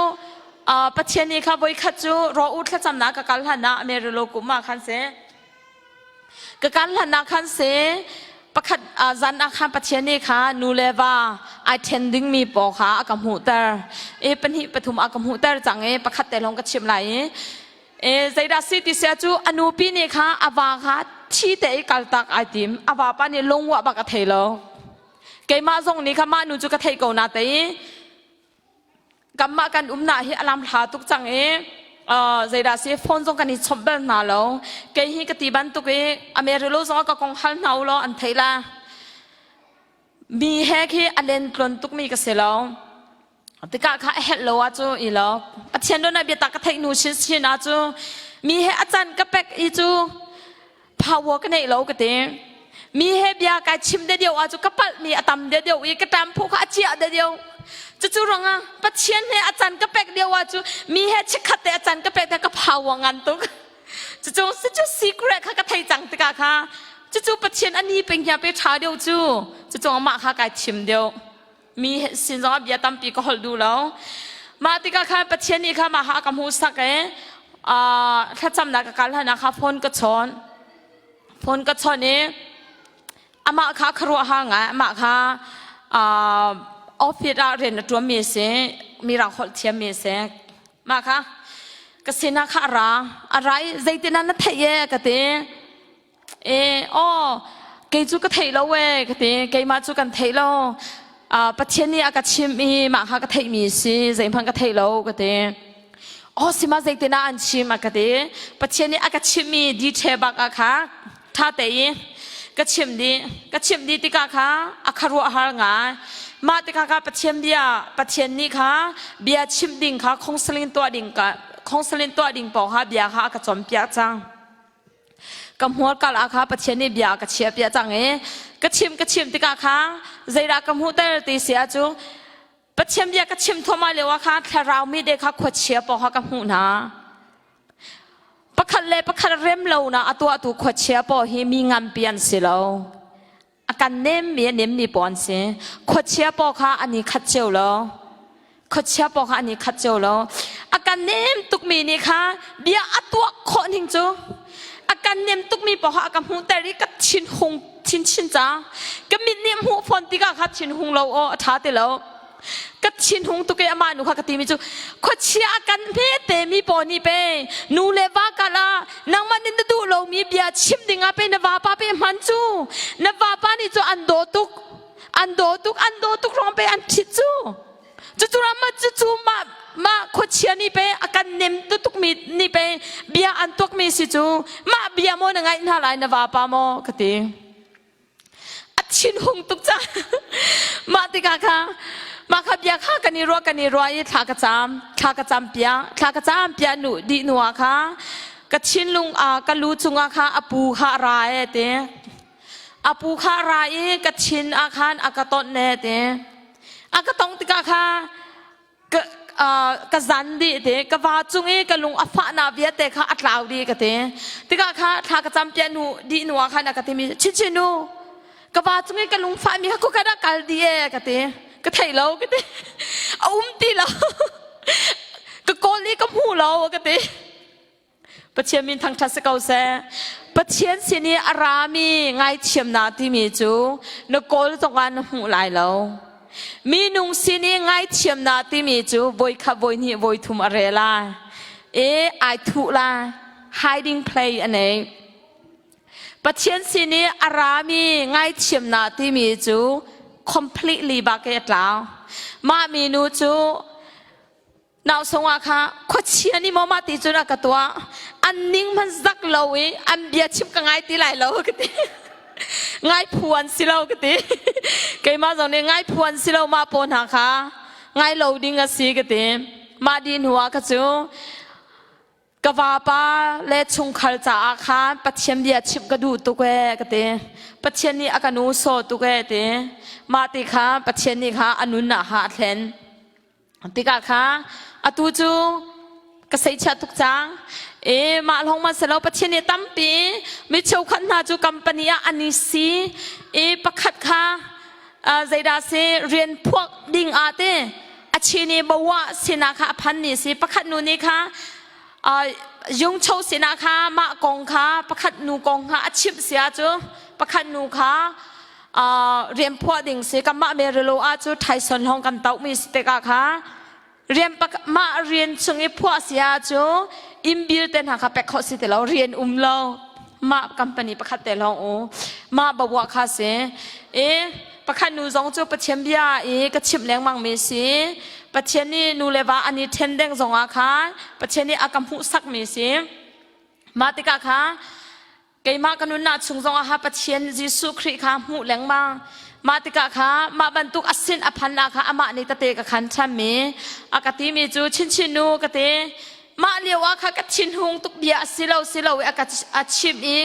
Pathian nih kha voikhat cu raw u thlacamnak ka kal hlan ah Amarillo kum ah khan si ka kal hlan ah khan si pakhat zan ah khan Pathian nih kha nu le va ai ṭhen dingmi paw kha a ka hmuhter i pahnih pathum a ka hmuhter cang i pakhat te lawng ka chim lai i e zeidah si ti sia cu a nupi nih kha a va kha thi te i kaltak ai tim a vapa nih lungwah bak a thei lo. Keimah zong nih kha mah nu cu ka theih ko na te i kanmah kan umnak hi a lam hla tuk cang i zeidah si phone zong kan i chawmh bal hna lo. Kei hi ka ti bantuk i Amerilo zong ka kong hal hna u law an theih la. Mi he khi a len tlon tukmi ka si lo. Tikah kha a helh lo ah cu i lo. Pathian don ah biatak ka theih nu sin sin ah cu mi he a can ka pek i cu power ka neih lo ka ti. Mi he bia kai chim de deuh ah cu ka palh mi a tam de deuh i ka ṭam phu kha a ciah de deuh. Cucu ruangah Pathian he a can ka pek deuh ah cu mi he chikkhat te a can ka pek te ka power ngan tuk. Cucu cucu secret kha ka thei cang tikah kha cucu Pathian ani peng hia pe ṭha deuh cu cucu amah kha kai thim deuh. Mi sin zongah bia tampi ka holh duh lo. Mah tikah khan Pathian nih kha mah ha a ka hmuhsak i thlacamnak ka kal hlan ah kha phone ka chawn. Phone ka chawn i amah kha khuaruahhar ngai amah kha office ah rian a ṭuanmi a si mirang holh thiammi a si. Mah kha ka sinah kha a ra a ra i zeitin ah na theih e ka ti. E aw kei cu ka theih lo e ka ti keimah cu kan theih lo Pathian nih a ka chimh i mah kha ka theihmi si zeihmanh ka theih lo ka ti aw sima zeitin ah an chim a ka ti Pathian nih a ka chimhmi detail bak ah kha tha te i ka chimh dih ka chimh dih tikah kha a kharuah har ngai mah tikah kha Pathian bia Pathian nih kha bia chimh ding kha counseling tuah ding ka counseling tuah ding paoh kha bia kha a ka cawnpiak cang Ka hmualkal ah kha Pathian nih bia a ka chiahpiak cang i ka chim ka chim tikah kha zeidah ka hmuhter ti si ahcun. Pathian bia ka chim thluahmah lio ah kha thlarau mi de kha khuachia paw kha ka hmuh hna. Pakhat le pakhat rem lo na a tuahtu khuachia paw hi mi nganpi an si lo. A kan nem mi a nem mi paw an si. Khuachia paw kha an i khat cio lo. Khuachia paw kha an i khat cio lo. A kan nem tukmi nih kha bia a tuah khawh ning cu a kan nem tukmi paw kha a ka hmuhter i ka thin hung chinchin ca. Ka mit nih hmuh fawn tikah kha thin hung lo aw a ṭha ti lo. Ka thin hung tuk i amah nu kha ka timi cu khuachia a kan hme te mi paw nih pe nu le va kal ah nangmah nih na duh lomi bia chim ding ah pe na vapa pe hman cu na vapa nih cu an daw tuk an daw tuk an daw tuk ruang pe an ṭhit cu cucu ram ah cucu mah mah khuachia nih pe a kan nem tuk mi nih pe bia an tuak mi si cu mah bia maw na ngaih hna lai na vapa maw ka ti. A thinhung tuk cang. Mah tikah kha mah kha bia kha kan i ruah kan i ruah i thla ka cam thla ka cam piak thla ka cam piah nu dih hnu ah kha ka thinlung ah ka lu cungah kha a pu kha a ra e ti a pu kha a ra i ka thin ah khan a ka tonh e ti a ka tong tikah kha ka ka zan dih te ka va cung i ka lung a fahnak vialte kha a tlau dih ka ti tikah kha thla ka cam piah nu dih nu ah khan a ka timi chinchin nu ka va cung i ka lung fahmi kha khuakhat ah kal dih e ka ti ka thei lo ka ti a um ti lo ka kawl i ka hmu lo ka ti Pathian min thangṭhat si ko seh. Pathian sin i a rami ngaithiamnak timi cu na kawl zongah na hmuh lai lo. Minung sin i ngaithiamnak timi cu voikhat voihnih voithum a re lai. E ai thuh lai. Hiding play a nei. Pathian sin i a rami ngaithiamnak timi cu completely bak i a tlau. Mah minu cu Nausung ah kha khuachia nih maw mah ti cun a ka tuah an ning hman zak lo i an bia chim ka ngai ti lai lo ka ti ngai phu an si lo ka ti keimah zong nih ngai phu an si lo mah paw hna kha ngai lo ding a si ka ti mah di hnu ah ka cu Ka vapa le chungkhar caah khan Pathian bia chimh ka duh tuk ee ka ti. Pathian nih a ka nu saw tuk ee ti. Mah ti kha Pathian nih kha a nun ah kha a thlen. Tikah kha atu cu ka seihchiah tuk cang. E mah lawng man selo Pathian nih tampi mi cheukhat hna cu company ah an i si i pakhat kha zeidah si rian phuak ding ah te a chin i bawa sinah kha a phan ni si pakhat nu nih kha yungcho sinah kha mah kong kha pakhat nu kong kha a chimh sia cu pakhat nu kha rian phuah ding si kanmah merilo ah cu Tyson hong kan tauh mi si tikah kha rian mah rian chung i phuah sia cu imbil te hna kha pek khawh si ti lo rian um lo mah company pakhat te lawng u mah bawa kha si i pakhat nu zong cu Pathian bia i ka chimh lengmang mi si Pathian nih nu le va an i ṭhen deng zong ah khan Pathian nih a ka hmuhsak mi si mah tikah kha keimah ka nunnak chung zong ah Pathian Jesuh Khrih kha hmuh lengmang mah tikah kha mah bantuk a sin a phan ah kha amah nih tete ka khan ṭhan mi a ka ti mi cu chinchin nu ka ti mah lio ah kha ka thinhung tuk bia a si lo si lo i a ka a chimh i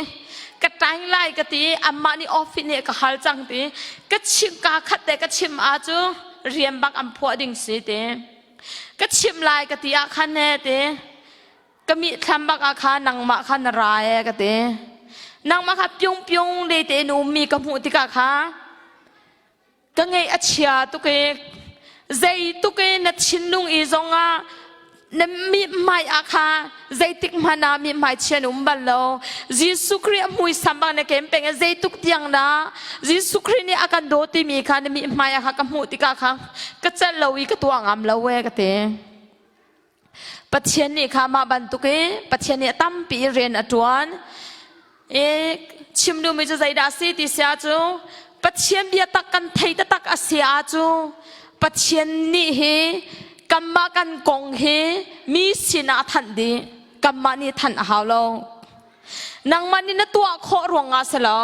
ka ṭaing lai ka ti amah nih office nih ka hal cang ti ka chim ka khat te ka chim ah cu rian bak an phuah ding si ti ka chim lai ka ti ah khan he ti ka mithlam bak ah kha nangmah kha na ra e ka ti nangmah kha pyung pyung le te in ummi ka hmuh tikah kha ka ngeih a chia tuk i zei tuk i na thinlung i zongah na mithmai ah kha zeitik hmanh ah mithmai chia na um bal lo Jesuh Khrih a muisam bang na kem peng i zeituk tiang dah Jesuh Khrih nih a kan daw timi kha na mithmai ah kha ka hmuh tikah kha ka celh lo i ka tuah ngam lo e ka ti Pathian nih kha mah bantuk i Pathian nih a tampi i rian a ṭuan. I chim duhmi cu zeidah a si ti si ahcun Pathian bia tak kan thei taktak a si ahcun Pathian nih hi kanmah kan kong hi mi sinah a thanh dih. Kanmah nih thanh a hau lo. Nangmah nih na tuah khawh ruangah si lo.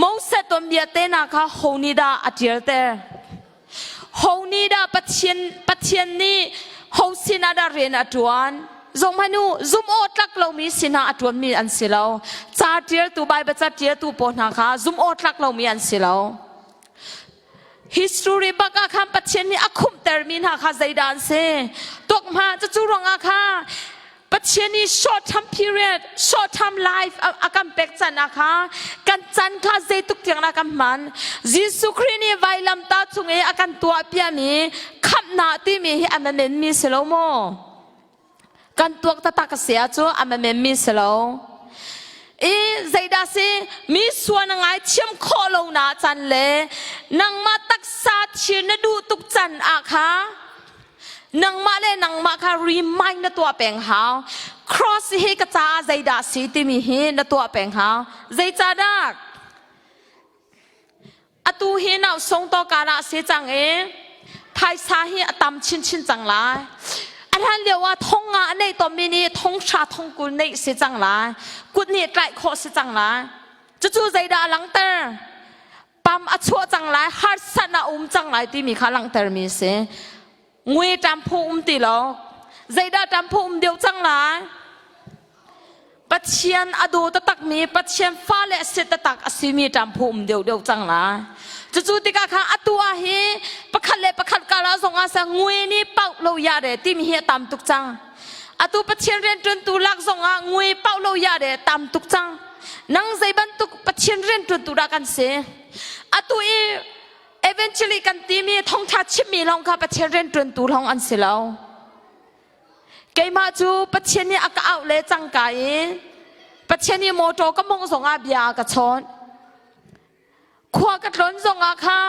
Moses tuanbia te hna kha ho nih dah a ṭialter? Ho nih dah Pathian Pathian nih ho sinah dah rian a ṭuan? Zohhmanh u, zumh awk tlak lomi sinah a ṭuanmi an si lo. Ca ṭialtu, Baibal ca ṭialtu pawl hna kha zumh awk tlak lomi an si lo. History bak ah khan Pathian nih a khumhtermi hna kha zeidah an si? Tuak hmah cucu ruangah kha Pathian nih short term period, short term life a kan pek can ah kha kan can kha zeituk tiang dah kan hman. Jesuh Khrih nih vailamtah cung i a kan tuah piami khamhnak timi hi a menmenmi si lo maw? Kan tuak taktak a si ahcun a menmenmi si lo. I zeidah si mi sual na ngaithiam khawh lo na can le nangmah taksa thir na duh tuk can ah kha nangmah le nangmah kha remind na tuah peng hau. Cross hi ka caah zeidah si timi hi na tuah peng hau. Zeicahdah? Atu hi nau song to kara si cang i phaisa hi a tam chinchin cang lai. A hlan lio ah thong nga a nei tomi nih thong hra thong kul neih si cang lai. Kut nih tlaih khawh si cang lai. Cucu zeidah a langhter? Pam a chuah cang lai, harsat a um cang lai timi kha langhtermi si. Ngui ṭamphu um ti lo. Zeidah ṭamphu um deuh cang lai? Pathian a daw taktakmi, Pathian fale a si taktak a simi ṭamphu um deuhdeuh cang lai. Cucu tikah kha atu ah hi pakhat le pakhat karah zong ah sa ngui nih pauh lo ya re timi hi a tam tuk cang. Atu Pathian rianṭuantu lak zong ah ngui pauh lo ya re tam tuk cang. Nang zei bantuk Pathian rianṭuantu dah kan si? Atu i Eventually kan timi thawngṭha chimmi lawng kha Pathian rianṭuantu lawng an si lo. Keimah cu Pathian nih a ka auh le cangka i Pathian nih mawṭaw ka mawngh zongah bia a ka chawnh. Khua ka tlawn zongah kha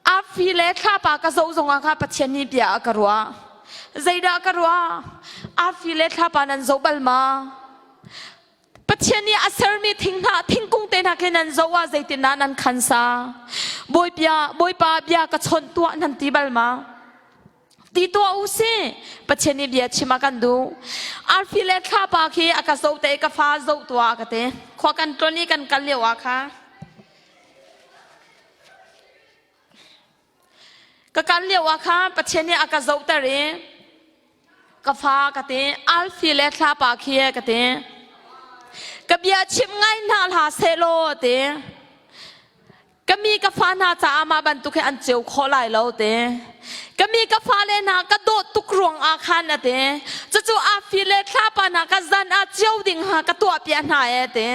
arfi le thlapa ka zoh zongah kha Pathian nih bia a ka ruah. Zeidah ka ruah? Arfi le thlapa nan zoh bal ma? Pathian nih a sermi thinghnah thingkung te hna khi nan zoh ah zeitindah nan khan sa? Bawipa, Bawipa bia ka chawnh tuah nan ti bal ma? Ti tuah u si. Pathian nih bia chim a kan duh. Arfi le thlapa khi a ka zoh te ka fa zoh tuah ka ti. Khua kan tlon i kan kal lio ah kha. Ka kal lio ah kha Pathian nih a ka zohter i ka fa ka ti alfi le thlapa khi ka ti ka bia chim ngai hna hlah sehlaw ti ka mi ka fa hna caah mah bantuk hi an ceu khawh lai lo ti ka mi ka fale hna ka dawt tuk ruang ah khan a ti cucu afi le thlapa hna ka zan ah cio ding ha ka tuah piah hna e ti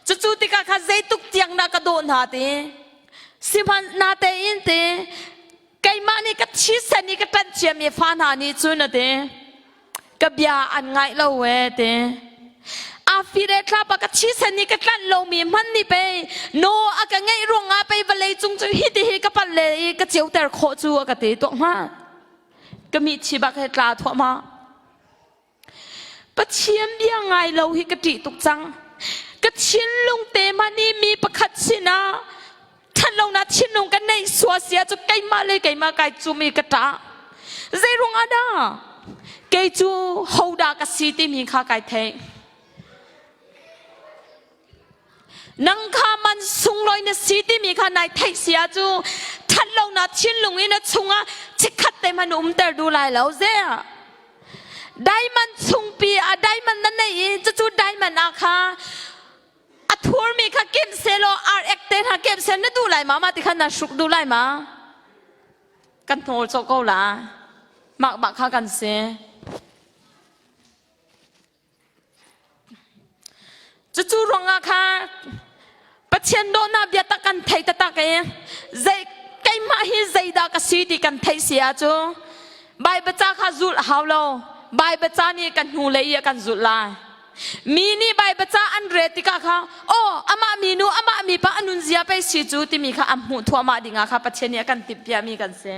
cucu tikah kha zeituk tiang dah ka dawh hna ti Sihmanh natein te keimah nih ka thisen i ka ṭanh ciami fa hna nih cun a ti ka bia an ngaih lo e ti afi le thlapa ka thisen i ka tlanh lomi hman nih pei no a ka ngeih ruangah pei vawlei cung cu hi ti hi ka palh le i ka ceuter khawh cu a ka ti tuah hnga ka mi thi bak he tla thuahmah Pathian bia ngai lo hi ka ṭih tuk cang. Ka thinlung te hmanh i mi pakhat sinah ṭhatlonak thinlung ka neih sual si ahcun keimah le keimah kai cum i ka ṭah. Zeiruang ah dah? Kei cu hodah ka si timi kha kai theih. Nang kha man sunglawi na si timi kha nai theih si ahcun ṭhatlonak thinlung in na chungah chikkhat te hmanh umter duh lai lo. Zeah? Diamond chungpi ah diamond na nei i cucu diamond ah kha a thurmi kha kemh selaw ar ek te hna kemh seh na duh lai ma mah ti khan na hruk duh lai ma? Kan hnawl cawh ko la. Mah bak kha kan si. Cucu ruangah kha Pathian dawhnak biatak kan thei taktak i zei keimah hi zeidah ka si ti kan theih si ahcun Baibal ca kha zulh a hau lo. Baibal ca nih kan hnulei i a kan zulh lai. Mi nih Baibal ca an rel tikah kha aw amah minu amah mipa a nunzia pei si cu timi kha an hmuh thuahmah dingah kha Pathian nih a kan timhpiahmi kan si.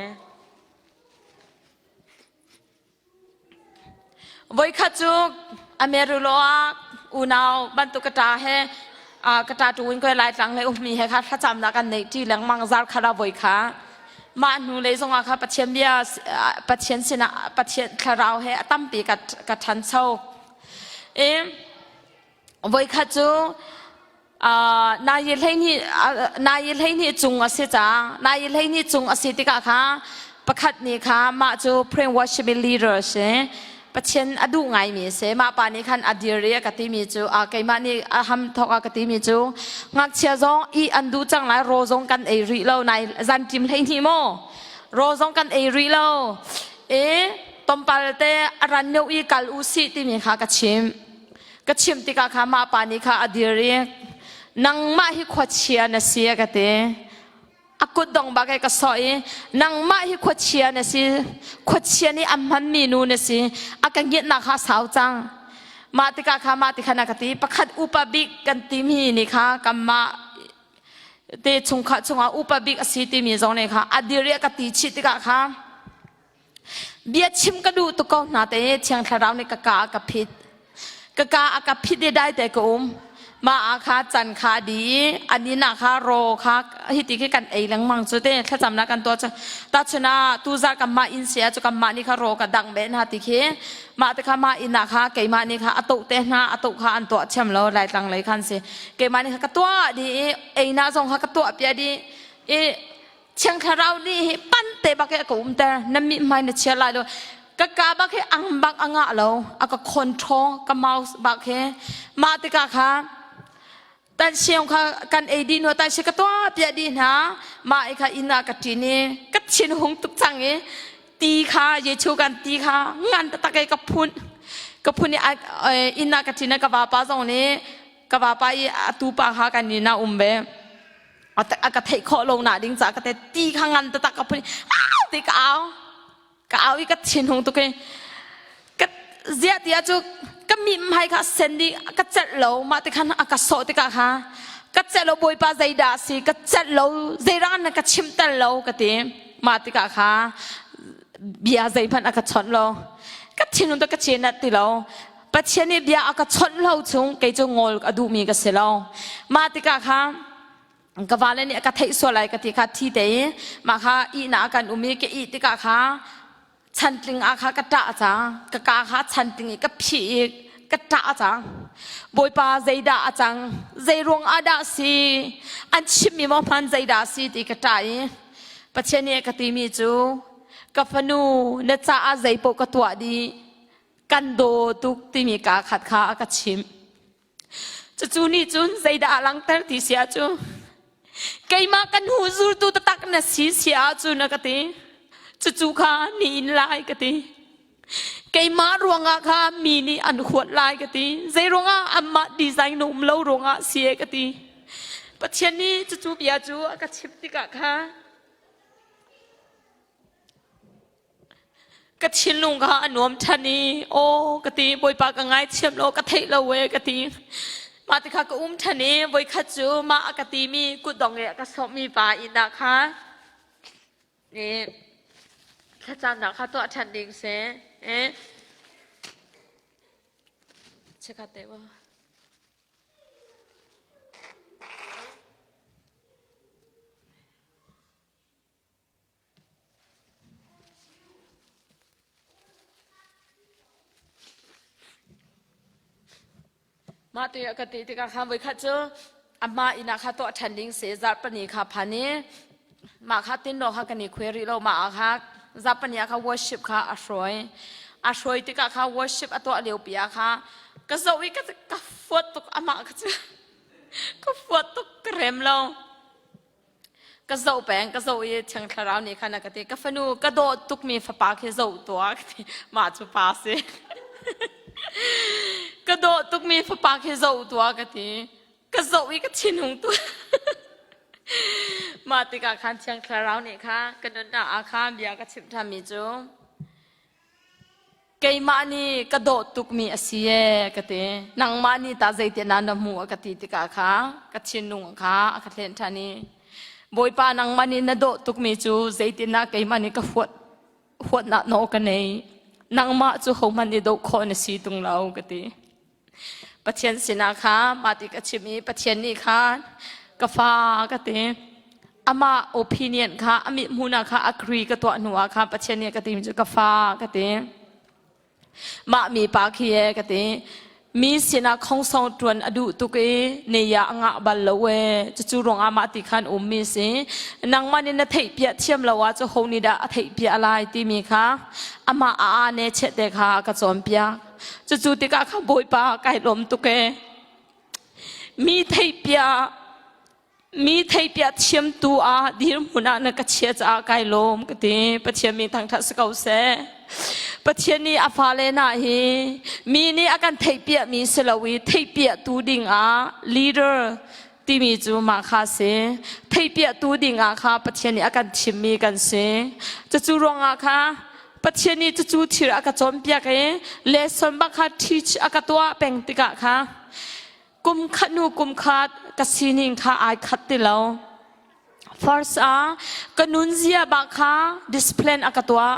Voikhat cu Amarillo ah unau bantuk ka ṭa he ka ṭa ṭu in koi Laitlang lei ummi he kha thlacamnak kan neih ṭi lengmang zar khat ah voi kha mah hnu lei zongah kha Pathian bia Pathian sinah Pathian thlarau he a tampi ka ka ṭhancho. I voikhat cu nai 12 cung a si cang. Nai 12 cung a si tikah kha pakhat nih kha mah cu prayer worship leader a si. Pathian a duh ngaimi a si. Mah pa nih khan a dir i a ka timi cu a keimah nih a ham thawk a ka timi cu ngakchia zong i an duh cang lai raw zong kan ei rih lo nai zan tim 12 maw raw zong kan ei rih lo e tompal te a ran neu i kal u si timi kha ka chim. Ka chimh tikah kha mah pa nih kha a dir i nangmah hi khuachia na si a ka ti. A kut dong bak i ka sawh i nangmah hi khuachia na si. Khuachia nih a hmanmi nu na si. A ka ngiatnak kha a sau cang. Mah tikah kha mah ti khan a ka ti. Pakhat upa bik kan timi nih kha kanmah te chungkhar chungah upa bik a si timi zong nih kha a dir i a ka ti chih tikah kha Bia chim ka duh tuk ko hna te Thiang Thlarau nih ka ka a ka phit. Ka ka a ka phit i dai te ka um. Mah ah kha can kha a di i an inn ah kha raw kha hiti khi kan ei lengmang cu te thlacamnak kan tuah cu. Tahchun ah tuzarh kanmah inn si ah cu kanmah nih kha raw ka dangh beh hna ti khi mah te kha mah inn ah kha keimah nih kha a toh te hna a toh kha an tuah thiam lo laitlang lei khan si keimah nih kha ka tuah dih i einak zong kha ka tuah piah dih i Thiang Thlarau nih hi pan te bak i a ka umter na mithmai na chia lai lo ka ka bak hi ang bak a ngah lo a ka control ka mouse bak hi mah tikah kha tan siang kha kan ei dih hnu tan si ka tuah piah dih hna mah i kha inn ah ka ṭin i ka thin hung tuk cang i ti kha Jesuh kan ti kha ngan taktak i ka phun ka phun i inn ah ka ṭin i ka vapa zong nih ka vapa i a tupa kha kan inn ah um ve a ka theih khawh lo nak ding ca ka te ti kha ngan taktak ka phun ti ka au ka au i ka thin hung tuk i ka ziah ti ah cu ka mi hmai kha sen di ka celh lo mah ti khan a ka sawh tikah kha ka celh lo bawipa zeidah si ka celh lo zeirang na ka chim tel lo ka ti mah tikah kha bia zeihmanh a ka chawnh lo ka thinlung to ka chen ti lo Pathian nih bia a ka chawnh lo chung kei cu ngawl a duhmi ka si lo mah tikah kha ka vale nih a ka theih sual lai ka ti kha thi te i mah kha ihnak kan um i ka ih tikah kha chantling ah kha ka ṭah cang ka ka kha chantling i ka phih i ka ṭah cang Bawipa zeidah a cang zei ruang ah dah si an chimmi maw hman zeidah si ti ka ṭah i Pathian nih a ka timi cu ka fanu na caah zeipaoh ka tuah dih kan daw tuk timi kaa khat kha a ka chimh. Cucu nih cun zeidah a langhter ti si ahcun keimah kan hnu zultu taktak na si si ahcun a ka ti. Cucu kha ni in lai ka ti. Keimah ruangah kha mi nih an huat lai ka ti. Zei ruangah anmah design na um lo ruangah si e ka ti. Pathian nih cucu bia cu a ka chimh tikah kha Ka thinlung kha a nuam ṭhan i aw ka ti Bawipa ka ngaithiam law ka theih lo ee ka ti. Mah tikha ka um ṭhan i voikhat cu mah a ka timi kutdong i a ka sawmmi pa inn ah kha i thlacamnak kha tuah ṭhan ding si. Eh. Chikkhat te wa. Mah ti ka ti tikah khan voikhat cu amah inn ah kha tuah ṭhan ding si zarhpini kha phan i mah kha tinro kha kan i khuai rih lo mah ah kha zarhpini ah kha worship kha a hruai a hruai tikah kha worship a tuah lio pi ah kha ka zoh i ka ka fuat tuk amah kha cu ka fuat tuk ka rem lo Ka zoh peng, ka zoh i Thiang Thlarau nih khan a ka ti, ka fanu, ka dawt tukmi fapa khi zoh tuah, ka ti. Mah cu pa si. ka dawt tukmi fapa khi zoh tuah, ka ti. Ka zoh i ka thinhung tu. Mah tikah khan Thiang Thlarau nih kha ka nunnak ah khan bia ka chimh ṭhanmi cu, keimah nih ka dawt tukmi a si ee ka ti nangmah nih tah zeitin ah na hmuh a ka ti tikah kha ka thinlung kha a ka thlen ṭhan i Bawipa nangmah nih na dawt tukmi cu zeitin ah keimah nih ka huat huatnak nawl ka nei nangmah cu hohmanh nih doh khawh na si tung lo ka ti Pathian sinah kha mah ti ka chim i Pathian nih khan ka fa ka ti amah opinion kha a mithmuh kha agree ka tuah hnu ah khan Pathian nih ka ti cu ka fa ka ti mah mi pa khi e ka ti. Mi sinah khongsong ṭuan a duh tuk i ne ya a ngah bal lo ee. Cucu ruangah mah ti khan um mi si. Nangmah nih na theihpiah thiam lo ah cu ho nih dah a theihpiah lai timi kha amah a aa ne chete kha a ka cawnpiak. Cucu tikah kha Bawipa kai lawm tuk ee. Mi theihpiah Mi theipiah thiamtu ah dirhmun ah na ka chia caah kai lawm ka ti. Pathian mi thangṭhat si ko seh. Pathian nih a fale hna hi mi nih a kan theihpiahmi si lo i theihpiahtu ding ah leader timi cu mah kha si. Theihpiahtu ding ah kha Pathian nih a kan thimmi kan si. Cucu ruangah kha Pathian nih cucu thil a ka cawnpiak i lesson bak kha teach a ka tuah peng tikah kha Kum khat hnu kum khat ka sining kha ai khat ti lo. First ah ka nunzia bak kha discipline a ka tuah,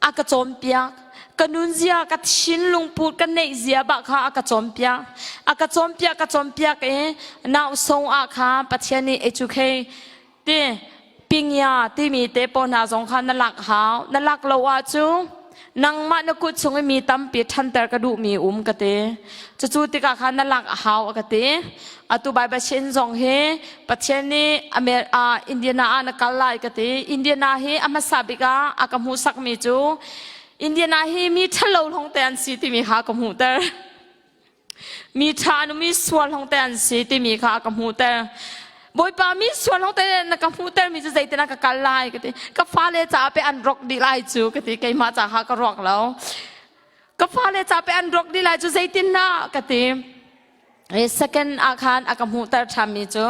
a ka cawnpiak. Ka nunzia, ka thinlung put, ka neih zia bak kha a ka cawnpiak. A ka cawnpiak, ka cawnpiak i nau song ah kha Pathian nih educate ti pingya timi te pawl hna zong kha na lak hau. Na lak lo ahcun nangmah na kut chung i mi tampi ṭhanter ka duhmi um ka ti. Cucu tikah khan na lak a hau a ka ti. Atu Baibal sin zong hi Pathian nih Amer ah Indiana ah na kal lai ka ti. Indiana hi a hmasa bik ah a ka hmuhsakmi cu Indiana hi mi ṭhalo lawng te an si timi kha ka hmuhter. Mi ṭha nu mi sual hong te an si timi kha a ka hmuhter. Bawipa mi sual hong te na ka hmuhter mi cu zeitin ah ka kal lai ka ti. Ka fale caah pe an rok dih lai cu ka ti. Keimah ca kha ka ruak lo. Ka fale ca pe an rok dih lai cu zeitin dah ka ti. Second ah khan a ka hmuhter ṭhanmi cu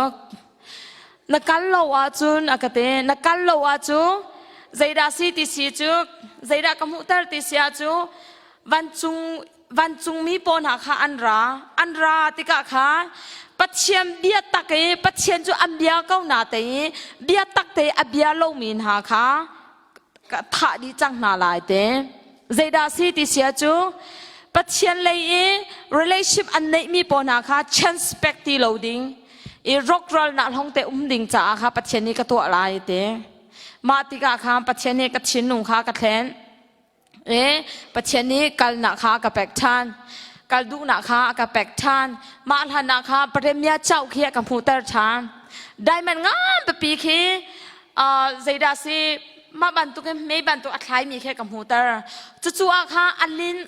na kal lo ahcun a ka ti. Na kal lo ahcun zeidah si ti si cu zeidah ka hmuhter ti si ahcun vancung vancungmi pawl hna kha an ra. An ra tikah kha Pathian bia tak i Pathian cu an bia ko na te i bia tak te a bia lomi hna kha thah dih cang hna lai te. Zeidah si ti sia cu Pathian lei i relationship an neihmi pawl hna kha chance pek ti lo ding i rawkral nak hlong te um ding caah kha Pathian nih ka tuah lai te. Mah tikah kha Pathian nih ka thinlung kha ka thlen. E Pathian nih kalnak kha a ka pek ṭhan. Kal duhnak kha a ka pek ṭhan. Mah hlanah kha Premier chauh khi a ka hmuhter ṭhan. Diamond ngan pipi khi zeidah si mah bantuk in mei bantuk a thlaimi khi ka hmuhter. Cucu ah kha a lin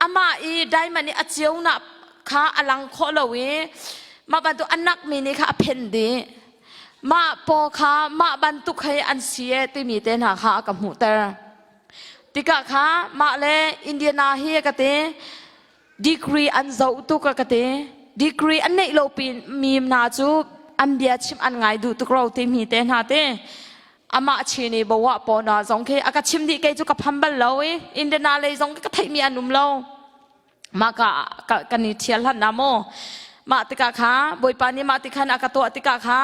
amah i diamond i a ceunak kha a lang khawh lo i mah bantuk a nakmi nih kha a phen dih. Mah paw kha mah bantuk hei an si e timi te hna kha a ka hmuhter. Tikah kha mah le Indiana hi ka ti degree an zoh tuk a ka ti. Degree an neih lo mi hna cu an bia chim an ngai duh tuk ro timi te hna te. Amah chini bawa paw na zong khi a ka chim dih kei cu ka pham bal lo i Indiana lei zong ka theih mi an um lo. Mah ka kan i ṭhial hlan na maw? Mah tikah kha Bawipa nih mah ti khan a ka tuah tikah kha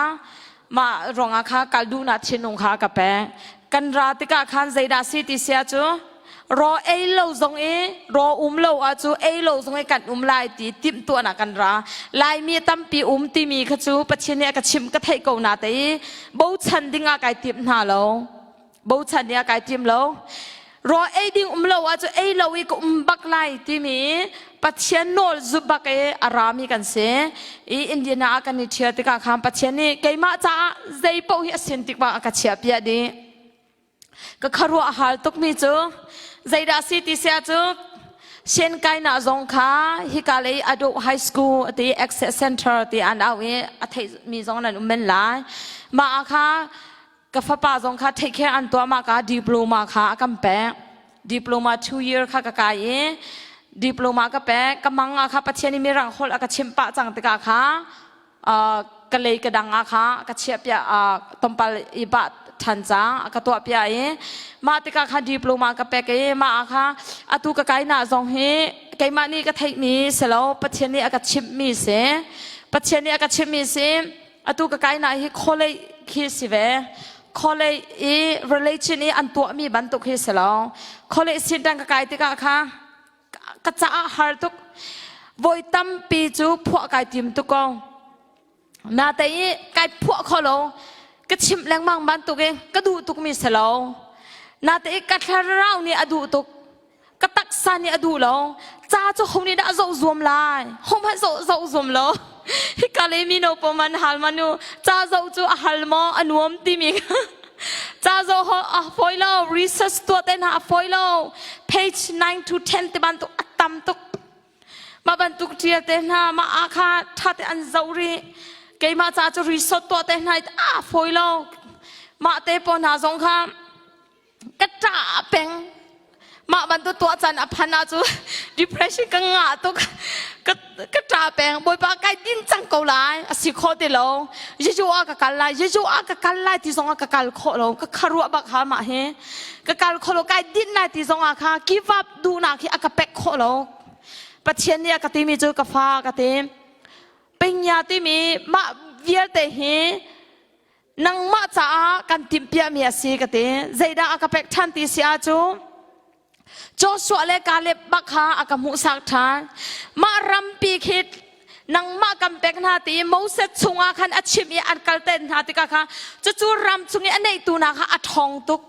mah ruangah kha kal duhnak thinlung kha a ka pek. Kan ra tikah khan zeidah si ti sia cu raw ei lo zong i raw um lo ah cu ei lo zong i kan um lai ti timhtuahnak kan ra. Laimi tampi um timi kha cu Pathian nih a ka chimh ka theih ko na te i bochan ding ah kai timh hna lo. Bochan nih a kai tim lo. Raw ei ding um lo ah cu ei lo i ka um bak lai timi Pathian nawl zut bak i a rami kan si. I Indiana ah kan i ṭhial tikah khan Pathian nih keimah caah zei paoh hi a sin tik bang a ka chiah piah dih. Ka khuaruah a hal tukmi cu zeidah si ti sia cu Shen kainak zong kha hika lei Adult High School ti Access Center ti an au i a theihmi zong nan um men lai. Mah ah kha Ka fapa zong kha take care an tuah mah ka diploma kha a kan pek. Diploma 2 year kha ka kai i diploma ka pek. Ka mang ah kha Pathian i mirang holh a ka chimh pah cang tikah kha ka lei ka dang ah kha ka chiah piah tompal i bah ṭhan cang a ka tuah piah i mah tikah kha diploma ka pek i mah ah kha atu ka kai na zong hi keimah nih ka theihmi si lo Pathian nih a ka chimhmi si. Pathian nih a ka chimhmi si. Atu ka kainak hi college khi si ve. College i religion i an tuahmi bantuk hi si lo. College sintang ka kai tikah kha ka caah har tuk. Voi tampi cu phuah kai tim tuk ko. Nate i kai phuah kho lo. Ka chimh lengmang bantuk i ka duh tukmi si lo. Nate i ka thlarau nih a duh tuk. Ka taksa nih a duh lo. Ca cu ho nih dah a zoh zuam lai? Ho hmanh zoh zoh zuam lo. Hika le mino pawl man hal man u. Ca zoh cu a hal maw a nuam timi ca zoh ho a fawi lo. Research tuah te hna a fawi lo. Page 9 to 10 te bantuk a tam tuk. Mah bantuk ṭial te hna mah ah kha ṭha te an zoh rih. Keimah ca cu research tuah te hna a fawi lo. Mah te pawl hna zong kha ka ṭah peng. Mah bantuk tuah caan a phan ah cu depression ka ngah tuk. Ka ka ṭah peng. Bawipa kai din cang ko lai. A si khawh ti lo. Jeju ah ka kal lai. Jeju ah ka kal lai ti zong ah ka kal khawh lo. Ka kharuah bak ha mah hi. Ka kal khawh lo. Kai din lai ti zong ah kha give up duhnak hi a ka pek khawh lo. Pathian nih a ka timi cu ka fa ka ti. Pengya timi mah vialte hi nangmah caah kan timhpiahmi a si ka ti. Zeidah a ka pek ṭhan ti si ahcun Joshua le Caleb bak kha a ka hmuhsak ṭhan. Mah rampi khi nangmah kan pek hna ti Moses chungah khan a chim i an kalter hna tikah kha cucu ram chung i a neihtu hna kha a ṭhawng tuk.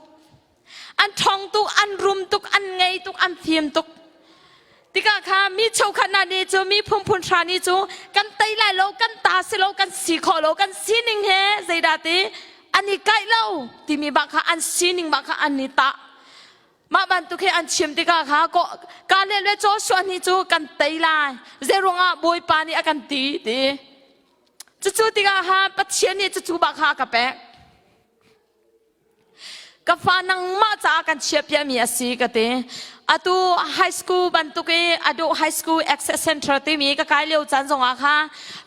An ṭhawng tuk, an rum tuk, an ngei tuk, an fim tuk. Tikah kha mi cheukhat hna nih cu mi phunphun hra nih cu kan tei lai lo, kan ta si lo, kan si khawh lo, kan sining he zeidah ti an i kaih lo timi bak kha an sining bak kha an i tah. Mah bantuk hi an chim tikah kha Kaleb le Joshua nih cu kan tei lai. Zeiruangah Bawipa nih a kan ti ti. Cucu tikah ha Pathian nih cucu bak kha a ka pek. Ka fa nangmah caah kan chiahpiahmi a si ka ti. Atu high school bantuk i Ado High School Access Center timi ka kai lio caan zongah kha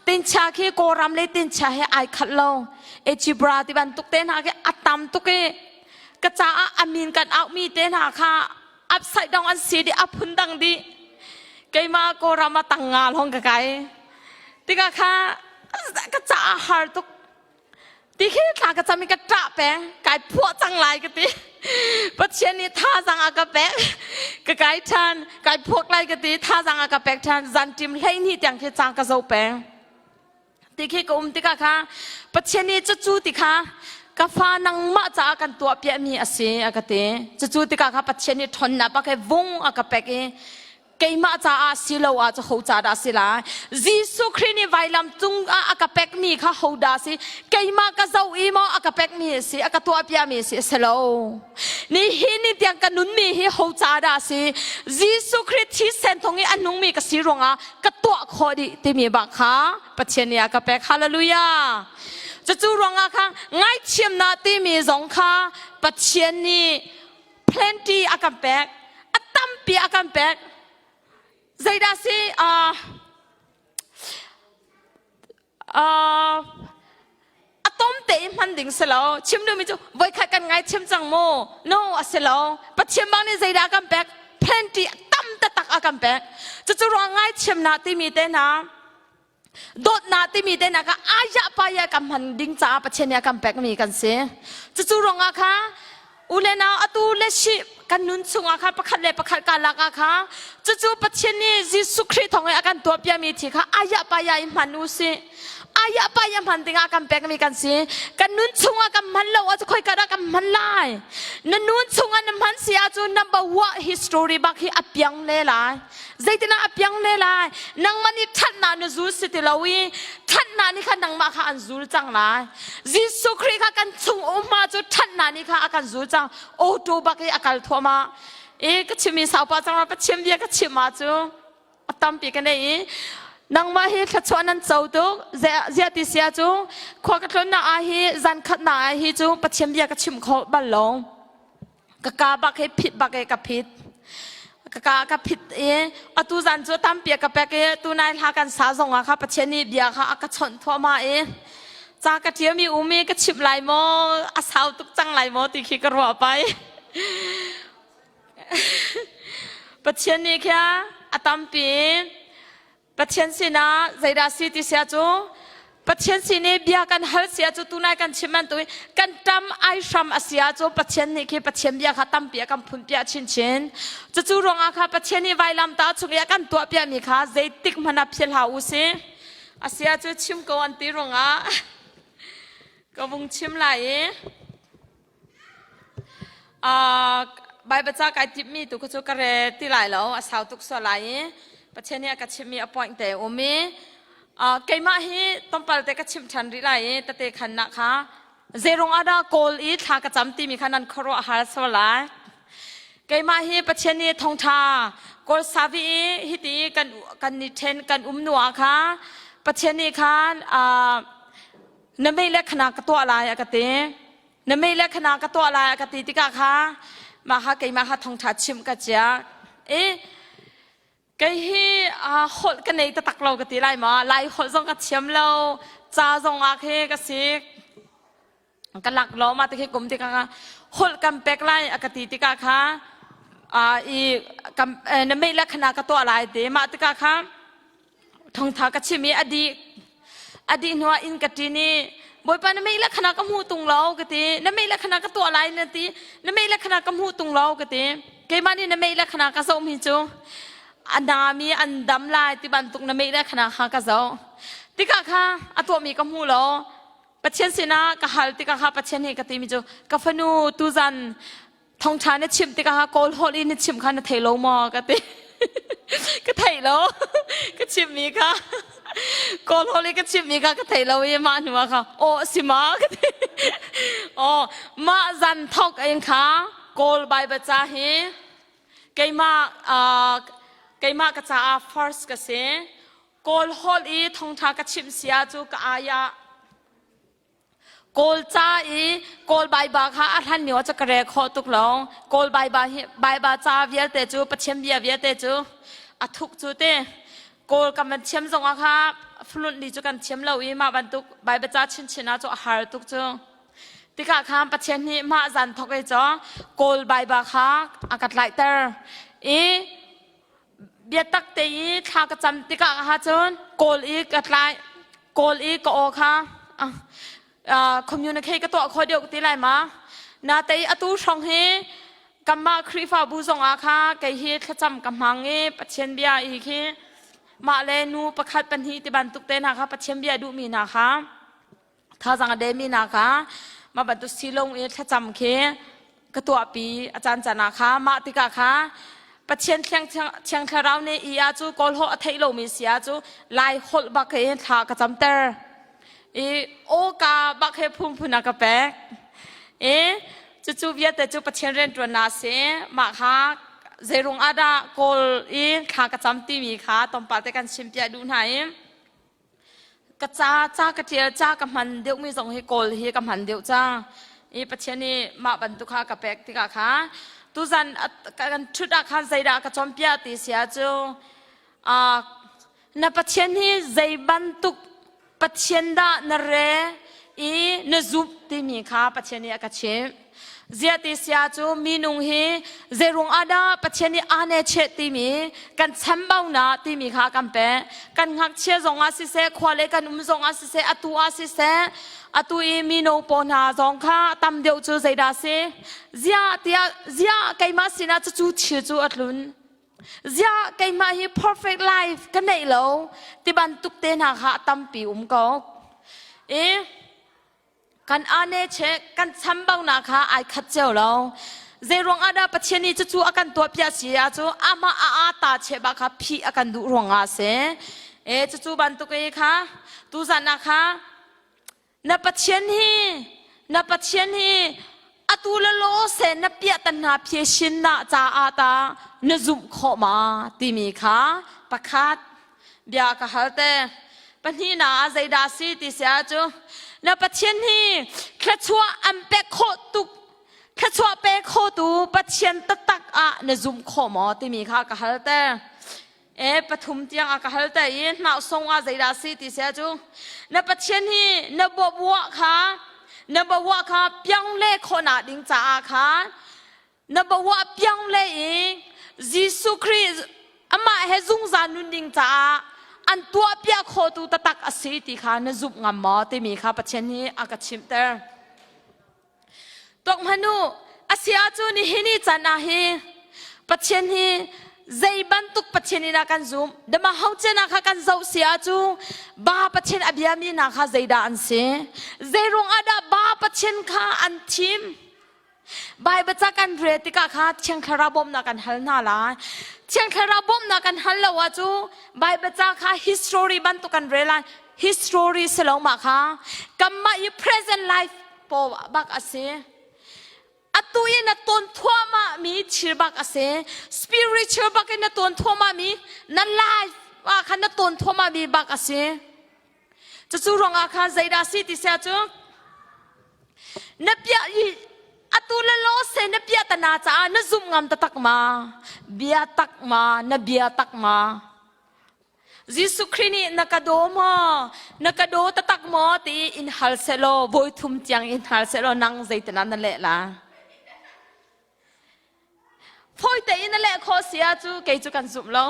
tincha khi Kawlram le tincha he ai khat lo. Echibra ti bantuk te hna khi a tam tuk i ka caah a min kan auhmi te hna kha upside down an si dih a phun dang dih. Keimah Kawlram ah tang nga lawng ka kai. Tikah kha ka caah har tuk. Ti khi thla ka cam i ka ṭah peng, kai phuah cang lai ka ti. Pathian nih thazaang a ka pek, ka kai ṭhan, kai phuak lai ka ti, thazaang a ka pek ṭhan, zanṭim 12 tiang khi cang ka zo peng. Ti khi ka um tikah kha Pathian nih cucu ti kha ka fa nangmah caah kan tuah piahmi a si a ka ti. Cucu tikah kha Pathian nih ṭhawnnak bak he vung a ka pek i keimah caah si lo ah cu ho ca dah si lai? Jesuh Khrih nih vailam cung ah a ka pekmi kha ho dah si? Keimah ka zoh i maw a ka pekmi a si, a ka tuahpiahmi a si? A si lo. Nihin ni tiang ka nunmi hi ho ca dah si? Jesuh Khrih thisen thawng i a nungmi ka si ruangah ka tuah khawh dih timi bak kha Pathian nih a ka pek. Hallelujah! Cucu ruangah kha ngaithiamnak timi zong kha Pathian nih plenty a kan pek a tampi a kan pek zeidah si uh, uh, a tom te i hman ding si lo chim duhmi cu voikhat kan ngai chim cang mu no a si lo pathian bang nih zeidah a kan pek plenty tam taktak a kan pek cucu ruang ngai chimnak timi te hna Dawtnak timi te nak ah ayah paya kan hman ding caah Pathian nih a kan pekmi kan si. Cucu ruangah kha u le nau atu le shi kan nun chungah kha pakhat le pakhat ka lak ah kha cucu Pathian nih Jesuh Khrih thawng in a kan tuahpiami thi kha ayah paya in hman u sih. Ayah paya hman dingah kan pekmi kan si. Kan nun chungah kan hman lo ah khoi ka dah kan hman lai. Na nun chungah na hman si ahcun number one history bak hi a piang le lai. Zeitinah a piang ne lai? Nangmah nih ṭhatnak na zul si ti lo i ṭhatnak nih khan nangmah kha an zul cang lai. Jesuh Khrih kha kan chung um ah cu ṭhatnak nih kha a kan zul cang. Auto bak i a kal thuahmah. I ka chimmi saupa cang ra Pathian bia ka chim ah cu a tampi ka nei i nangmah hi thluachuah nan co tuk ziah ti sia cu khua ka tlun na ah hi zan khat na ah hi cu Pathian bia ka chim kho bal lo. Ka ka bak he phit bak he ka phit. Ka ka ka phit i atu zan cu tampi a ka pek i tunai hla kan sa zong ah kha Pathian nih bia kha a ka chawnh thluahmah i ca ka ṭiami um i ka chimh lai maw a sau tuk cang lai maw ti khi ka ruah pai. Pathian nih kha a tampi Pathian sinah zeidah si ti sia cu Pathian sin i bia kan hal sia cu tunai kan chim bantuk in kan ṭam ai hram a si ahcun Pathian nih khi Pathian bia kha tampi a kan phunpiah chinchin. Cucu ruangah kha Pathian nih vailamtah chung i a kan tuahpiahmi kha zeitik hmanh ah philh hlah u sih. A si ahcun chim ko an ti ruangah ka vung chim lai i. Baibal ca kai timhmi tu cu ka re ti lai lo, a sau tuk sual lai i Pathian nih a ka chimhmi a point te um i keimah hi tlawmpal te ka chimh ṭhan rih lai i tete khannak kha zeirung ah dah kawl i thla ka cam timi kha nan khuaruah har sual lai. Keimah hi Pathian nih thawngṭha kawl savi i hiti kan kan ni ṭhen kan um nu ah kha Pathian nih khan na mei le khana ka tuah lai a ka ti. Na mei le khana ka tuah lai a ka ti tikah kha mah kha keimah kha thawngṭha chimh ka cia. I kei hi holh ka nei taktak lo ka ti lai ma lai holh zong ka thiam lo ca zong ah khi ka si ka lak lo ma ti khi kum tikah kha holh kan pek lai a ka ti tikah kha i kam na mei le khana ka tuah lai ti mah tikah kha thongtha ka chim i a dih a dih hnuah inn ka ṭin i Bawipa na mei le khana ka hmu tung lo ka ti na mei le khana ka tuah lai na ti na mei le khana ka hmu tung lo ka ti keimah nih na mei le khana ka zoh mi cu a nami an dam lai ti bantuk na mei le khana kha ka zoh tikah kha a tuahmi ka hmu lo Pathian sinah ka hal tikah kha Pathian nih ka timi cu ka fanu tuzan thongṭha na chimh tikah Kawl holh in na chimh kha na thei lo maw ka ti ka thei lo ka chimmi kha Kawl holh i ka chimmi kha ka thei lo i mah hnu ah kha aw si ma ka ti aw mah zan thok in kha Kawl Bible ca hi keimah keimah ka caah first ka si Kawl holh i thongṭha ka chimh sia cu ka ayah Kawl ca i Kawl Baibal kha a hlan lio cu ka rel khawh tuk lo. Kawl Baibal hi Baibal ca vialte cu Pathian bia vialte cu a thuk cu te. Kawl kan van thiam zong ah kha fluently cu kan thiam lo i mah bantuk Baibal ca chinchin ah cu a har tuk cu. Tikah khan Pathian nih mah zan thok i cu Kawl Baibal kha a ka tlaihter i biatak te i thla ka cam tikah ha cun kawl i ka tlai kawl i ka aw kha communicate ka tuah kho deuh ti lai ma na tei atu hrawng hi kanmah Khrihfabu zong ah kha kei hi thlacam ka hmang i Pathian bia i khi mah le nu pakhat pahnih ti bantuk te hna kha Pathian bia duhmi hna kha thazang a demi hna kha mah bantuk silong i thlacam khi ka tuahpi a caan caan ah kha mah tikah kha Pathian thiang thlarau nih i ah cu kawl holh a theih lomi si ah cu lai holh bak he thla ka camter i awka bak he phunphun a ka pek i cucu vialte cu Pathian rianṭuannak a si mah kha zeirung ah dah kawl i thla ka cam timi kha tlawmpal te kan chimpiah duh hna i Ka ca ca ka ṭial ca ka hman deuhmi zong hi Kawl hi ka hman deuh cang. I Pathian nih mah bantuk kha ka pek tikah kha tuzan kan ṭhut ah khan zeidah ka cawnpiak ti si ahcun na Pathian hi zei bantuk Pathian dah na re i na zumh timi kha Pathian nih a ka chimh. Ziah ti sia cu minung hi zeirung ah dah Pathian nih aa ne cheh timi kan chambaunak timi kha kan pek. Kan ngakchia zong ah siseh, khua le kan um zong ah siseh, atu ah siseh, atu i mino pawl hna zong kha tam deuh cu zeidah si? Ziah tiah ziah keimah sinah cucu thil cu a tlun. Ziah keimah hi perfect life ka neih lo ti bantuk te hna kha a tampi um ko. I Kan ane che kan chambaunak kha ai khat cio lo. Zeiruang ah dah Pathian nih cucu a kan tuahpiah si ah cu amah a a ta che ba kha phih a kan duh ruang ah si. E cucu bantuk i kha tuzan ah kha na Pathian hi na Pathian hi atu le law se na piah tan hna phe shin na caah ta na zumh khawh ma timi kha pakhat bia ka hal te pahnihnak ah zeidah si ti si ahcu na Pathian hi thluachuah an pek khawh tuk thluachuah pe khotu Pathian taktak ah na zumh khawh maw timi kha ka hal te e pathum tiang a ka hal te i hnau song ah zeidah si ti si ahcu na Pathian hi na bawbuah kha na bawah kha piang le khawhnak ding caah kha Na bawah piang le i Jesuh Khrih amah he zungzal nun ding caah an tuahpiak khawtu taktak a si ti kha na zumh ngam maw timi kha Pathian nih a ka chimhter. Tuak hmanh u, a si ahcun nihin i can ah hi Pathian hi zei bantuk Pathian in ah kan zumh dama ho cen ah kha kan zoh si ahcun ba Pathian a biami hna kha zeidah an si zei ruangah dah ba Pathian kha an thim? Baibal ca kan rel tikah kha Thiang Thlarau bawmhnak kan hal hna lai. Thiang Thlarau bawmhnak kan hal lo ahcun Baibal ca kha history bantuk kan rel lai. History si lo mah kha. Kanmah i present life paw bak a si. Atu i na ton thuahmah mi thil bak a si. Spiritual bak in na ton thuahmah mi na life ah khan na ton thuahmah mi bak a si. Cucu ruangah khan zeidah si ti sia cu na piah i atu le law se na piah ta na caah na zumh ngam taktak ma bia tak ma na bia tak ma Jesuh Khrih nih na ka daw maw na ka daw taktak maw ti in hal selaw voi thum tiang in hal selaw nang zeitinah na leh la Fawi tein na leh khawh si ah cu kei cu kan zumh lo.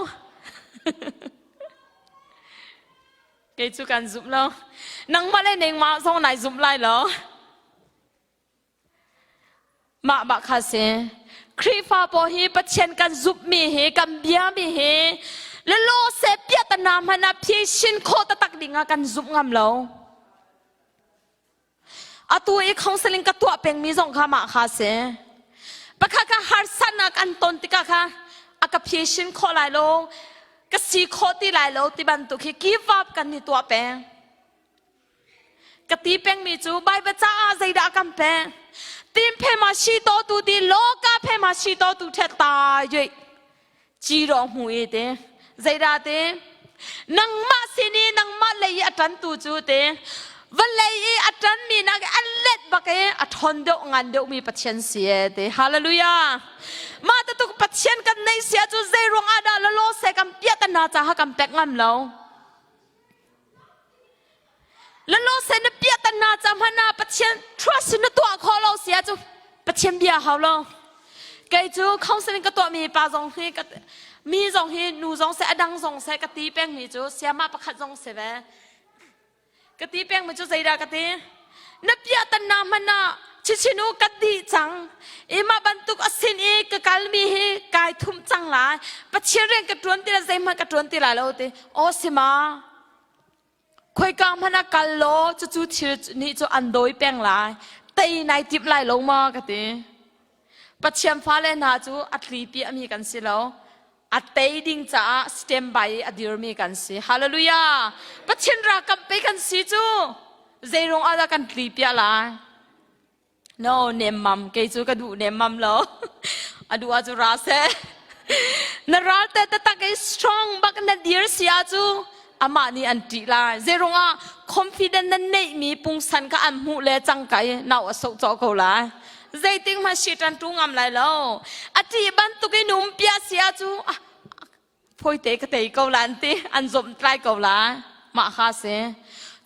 Kei cu kan zumh lo. Nangmah le nengmah zong nai zumh lai lo. Mah bak kha si. Khrihfa pawl hi Pathian kan zumhmi hi kan biami hi le law se piatana hmanh ah phi khawh taktak ding ah kan zumh ngam lo. Atu i counseling ka tuah pengmi zong kha mah kha si. Pakhat kha harsatnak an ton tikah kha a ka phishin khawh lai lo, ka si khawh ti lai lo ti bantuk hi give up kan ni tuah peng. Ka ti pengmi cu Bible caah zeidah kan pek? Tim phe ma shi to tu ti loka phe ma shi to tu thet ta yui. Ci ro hmu i te. Zeidah te? Nangmah sin i nangmah lei i a ṭantu cu te vawlei i a ṭanmi nak i a let bak i a ṭhawn deuh ngan deuhmi Pathian si e te. Hallelujah. Mah tatuk Pathian kan neih sia cu zei ruang ah dah lalaw se kan piah ta na caah kan pek ngam lo. Lalaw se na piah ta na ca hmanh ah Pathian trust na tuah khawh lo sia cu Pathian bia hau lo. Kei cu counseling ka tuahmi pa zong hi ka mi zong hi nu zong seh a dang zong seh ka ti pengmi cu siamah pakhat zong si ve. Ka ti pengmi cu zeidah ka ti? Na piah tanna hmanh ah chichinu ka dih cang. Ima bantuk a sin i ka kalmi hi kai thum cang lai. Pathian rian ka ṭuan ti la zeihmanh ka ṭuan ti lai lo ti. Aw sima. Khoika hmanh ah kal law cucu thil nih cu an dawi peng lai. Tei nai timh lai lo ma ka ti. Pathian fale hna cu a tli piahmi kan si lo. A tei ding caah standby i a dirmi kan si. Hallelujah! Pathian ralkap pe kan si cu. Zeirung ah dah kan tli piah lai? No, nemmam. Kei cu ka duh nemmam lo. A duh ah cu ra seh. Na ral te taktak i strong bak na dir si ah cu amah nih an ṭih lai. Zeirung ah confident na neihmi pungsan kha an hmuh le cangka i nau a soh cawh ko lai. Zeiting hmanh shit an ṭu ngam lai lo. A ṭih bantuk in um pia si ah cu ah, phawite ka tei ko la an ti an zawmhtlai ko la mah kha si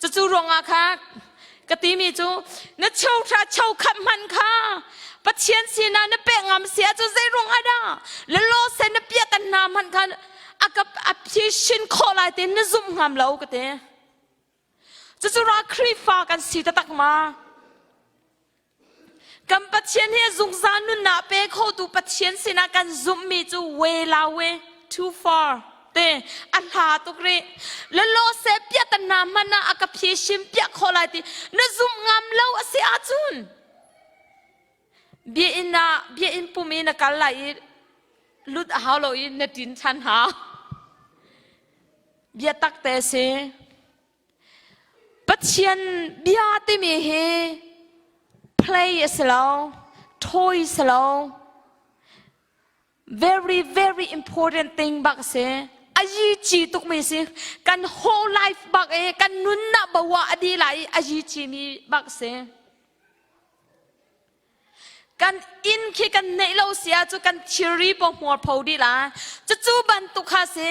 cucu ruangah kha ka timi cu na cheuhra cheukhat hman kha Pathian sinah na pek ngam si ahcun zei ruang ah dah le law se na piah tan hna hmanh kha a ka a phishin khawh lai te na zumh ngam lo ka ti cucu ra Khrihfa kan si taktak ma Kan Pathian hi zungzal nunnak pe khotu Pathian sinah kan zumhmi cu way la way too far te a hla tuk rih. Lalaw se piah tan hna hmanh ah a ka phisin piah khawh lai ti na zumh ngam lo a si ahcun bia inn ah bia inn pum i na kal lai i lut a hau lo i na ṭin ṭhan hau. Bia tak te si. Pathian bia timi hi play a si lo, toy si lo. Very very important thing bak a si. A yi ci tukmi si. Kan whole life bak i kan nunnak bawa a dih lai i a yi ci mi bak si. Kan inn khi kan neih lo si ahcun kan thilri paw hmuar pho dih lai. Cucu bantuk kha si.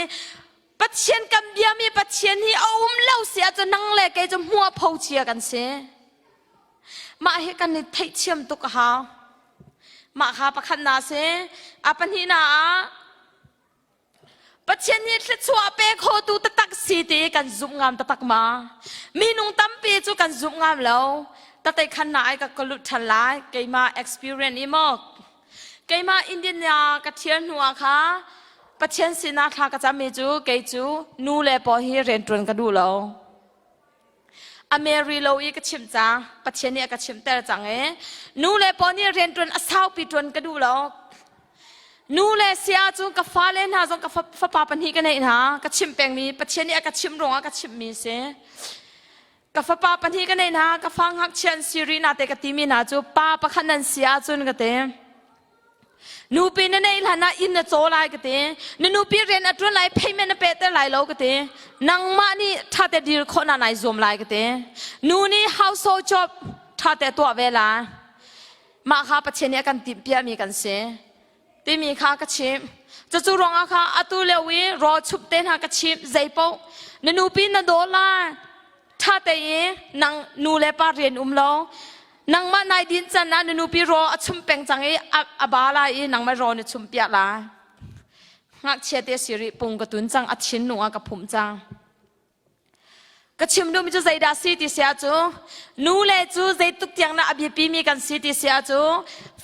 Pathian kan biami Pathian hi a um lo si ahcun nang le kei cu hmuah pho cia kan si. Mah hi kan i theihthiam tuk a hau. Mah kha pakhat na si. A pahnihnak ah Pathian nih thluachuah pe khotu taktak si ti kan zumh ngam taktak ma? Minung tampi cu kan zumh ngam lo. Tatei khan na ai ka ka lut ṭhan lai. Keimah experience i maw? Keimah Indian ka thial hnu ah kha Pathian sinah thla ka cam mi cu kei cu nu le paw hi rianṭuan ka duh lo. A Mary lo i ka chimh cang. Pathian nih a ka chimhter cang i nu le paw nih rianṭuan a saupi ṭuan ka duh lo. Nu le sia cu ka fale hna zong ka fapa pahnih ka neih hna. Ka chimh pengmi Pathian nih a ka chimh ruangah ka chimhmi si. Ka fapa pahnih ka neih hna. Ka fa ngakchia an si rih na te ka timi hna cu pa pakhat nan si ahcun ka ti. Nupi na neih hlan ah inn na caw lai ka ti. Na nupi rian a ṭuan lai payment na pehter lai lo ka ti. Nangmah nih ṭhate dir khawh na nai zuam lai ka ti. Nu nih household job ṭhate tuah ve lai. Mah kha Pathian nih a kan timhpiahmi kan si. Timi kha ka chimh. Cucu ruangah kha atu lio i rawl chup te hna ka chimh zeipaoh na nupi na daw lai. Ṭha tein nang nu le pa rian um lo. Nangmah nai din can ah na nupi raw a chum peng cang i a ba lai i nangmah raw na chum piah lai. Ngakchia te si rih pung ka tun cang a thin nung ah ka phum cang. Ka chim duhmi cu zeidah si ti sia cu nu le cu zeituk tiang na a biapi mi kan si ti sia cu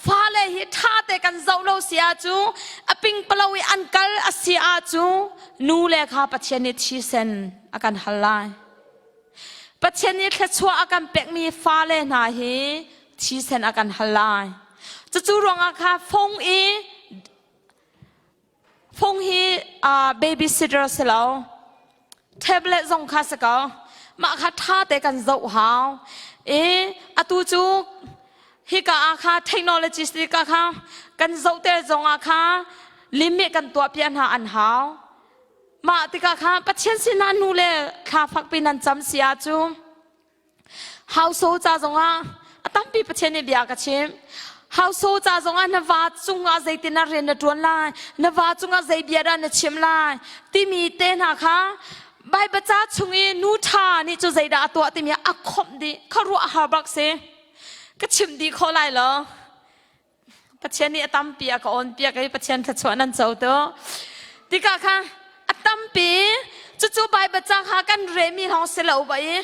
fale hi ṭha te kan zoh lo si ah cu a pingpalo i an kal a si ah cu nu le kha Pathian nih thisen a kan hal lai. Pathian nih thluachuah a kan pekmi fale hna hi thisen a kan hal lai. Cucu ruangah kha fung i fung hi uh, babysitter si lo tablet zong kha si ko mah kha ṭha te kan zoh hau i atu cu hika ah kha technology ka kha kan zoh te zong ah kha limit kan tuah piah hna an hau Mah tikah kha Pathian sinah nu le thla fakpi nan cam si ahcun hauso ca zongah a tampi Pathian nih bia ka chim. Hauso ca zongah na va cungah zeitin na rian na ṭuan lai, na va cungah zei bia dah na chim lai timi te hna kha Baibal ca chung i nu ṭha nih cu zeidah a tuah timi a khomh dih. Khuaruah har bak si. Ka chim dih khawh lai lo. Pathian nih a tampi a ka on piak i Pathian thluachuah nan co tu. Tikah kha a tampi cucu Baibal ca kha kan remi lawng si lo ba i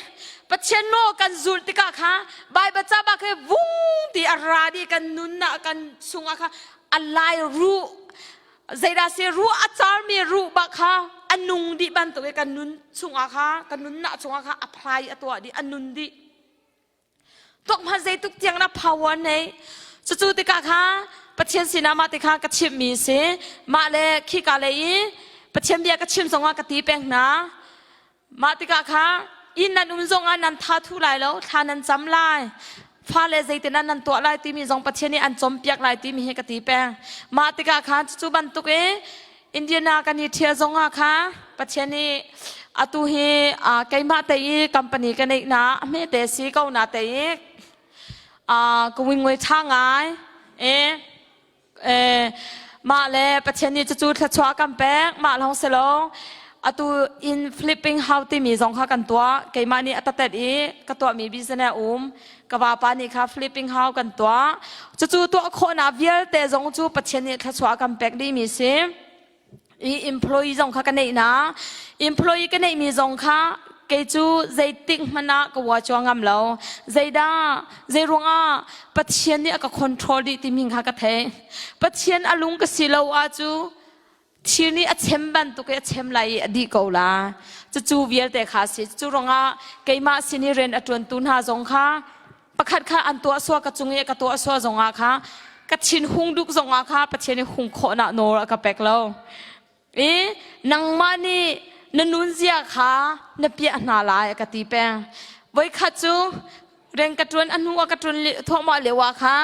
Pathian nawl kan zulh tikah kha Baibal ca bak hi vung ti a ra di kan nunnak kan chungah kha a lai ruh zeidah si ruh a carmi ruh bak kha a nung dih bantuk i kan nun chungah kha kan nunnak chungah kha apply a tuah dih a nun dih. Tuak zeituk tiang na power nei. Cucu tikah kha Pathian sinah mah ti kha ka chimhmi si. Mah le khika lei i Pathian bia ka chim zongah ka ti peng hna. Mah tikah kha inn nan um zongah nan tha thu lai lo, thla nan cam lai. Fale zeitin nan tuah lai timi zong Pathian nih an cawmpiak lai timi hi ka ti peng. Mah tikah kha cucu bantuk i Indiana kan i ṭhial zongah kha Pathian nih atu hi keimah te i company ka neih na hmete si ko na te i ka wingwe ṭha ngai e mah le Pathian nih cucu thluachuah kan pek mah lawng si lo atu in flipping house timi zong kha kan tuah keimah nih a tatet i ka tuahmi business um ka vapa nih kha flipping house kan tuah cucu tuah khawhnak vialte zong cu Pathian nih thluachuah kan pek dihmi si i employee zong kha ka neih na employee ka neihmi zong kha kei cu zeitik hmanh ah ka ua cuang ngam lo zeidah zei ruangah Pathian nih a ka control dih timi kha ka theih Pathian a lung ka si lo ah cu Thil nih a chem bantuk i a chem lai i a dih ko la. Cucu vialte kha a si. Cu ruangah keimah sin i rian a ṭuantu hna zong kha pakhat kha an tuah sua ka cung i ka tuah sua zongah kha ka thin hung duk zongah kha Pathian i hung khawhnak nawl a ka pek lo. I nangmah nih na nunzia kha na piah hna lai a ka ti peng. Voikhat cu rian ka ṭuan a hnu ah ka ṭuan thawhmah lio ah kha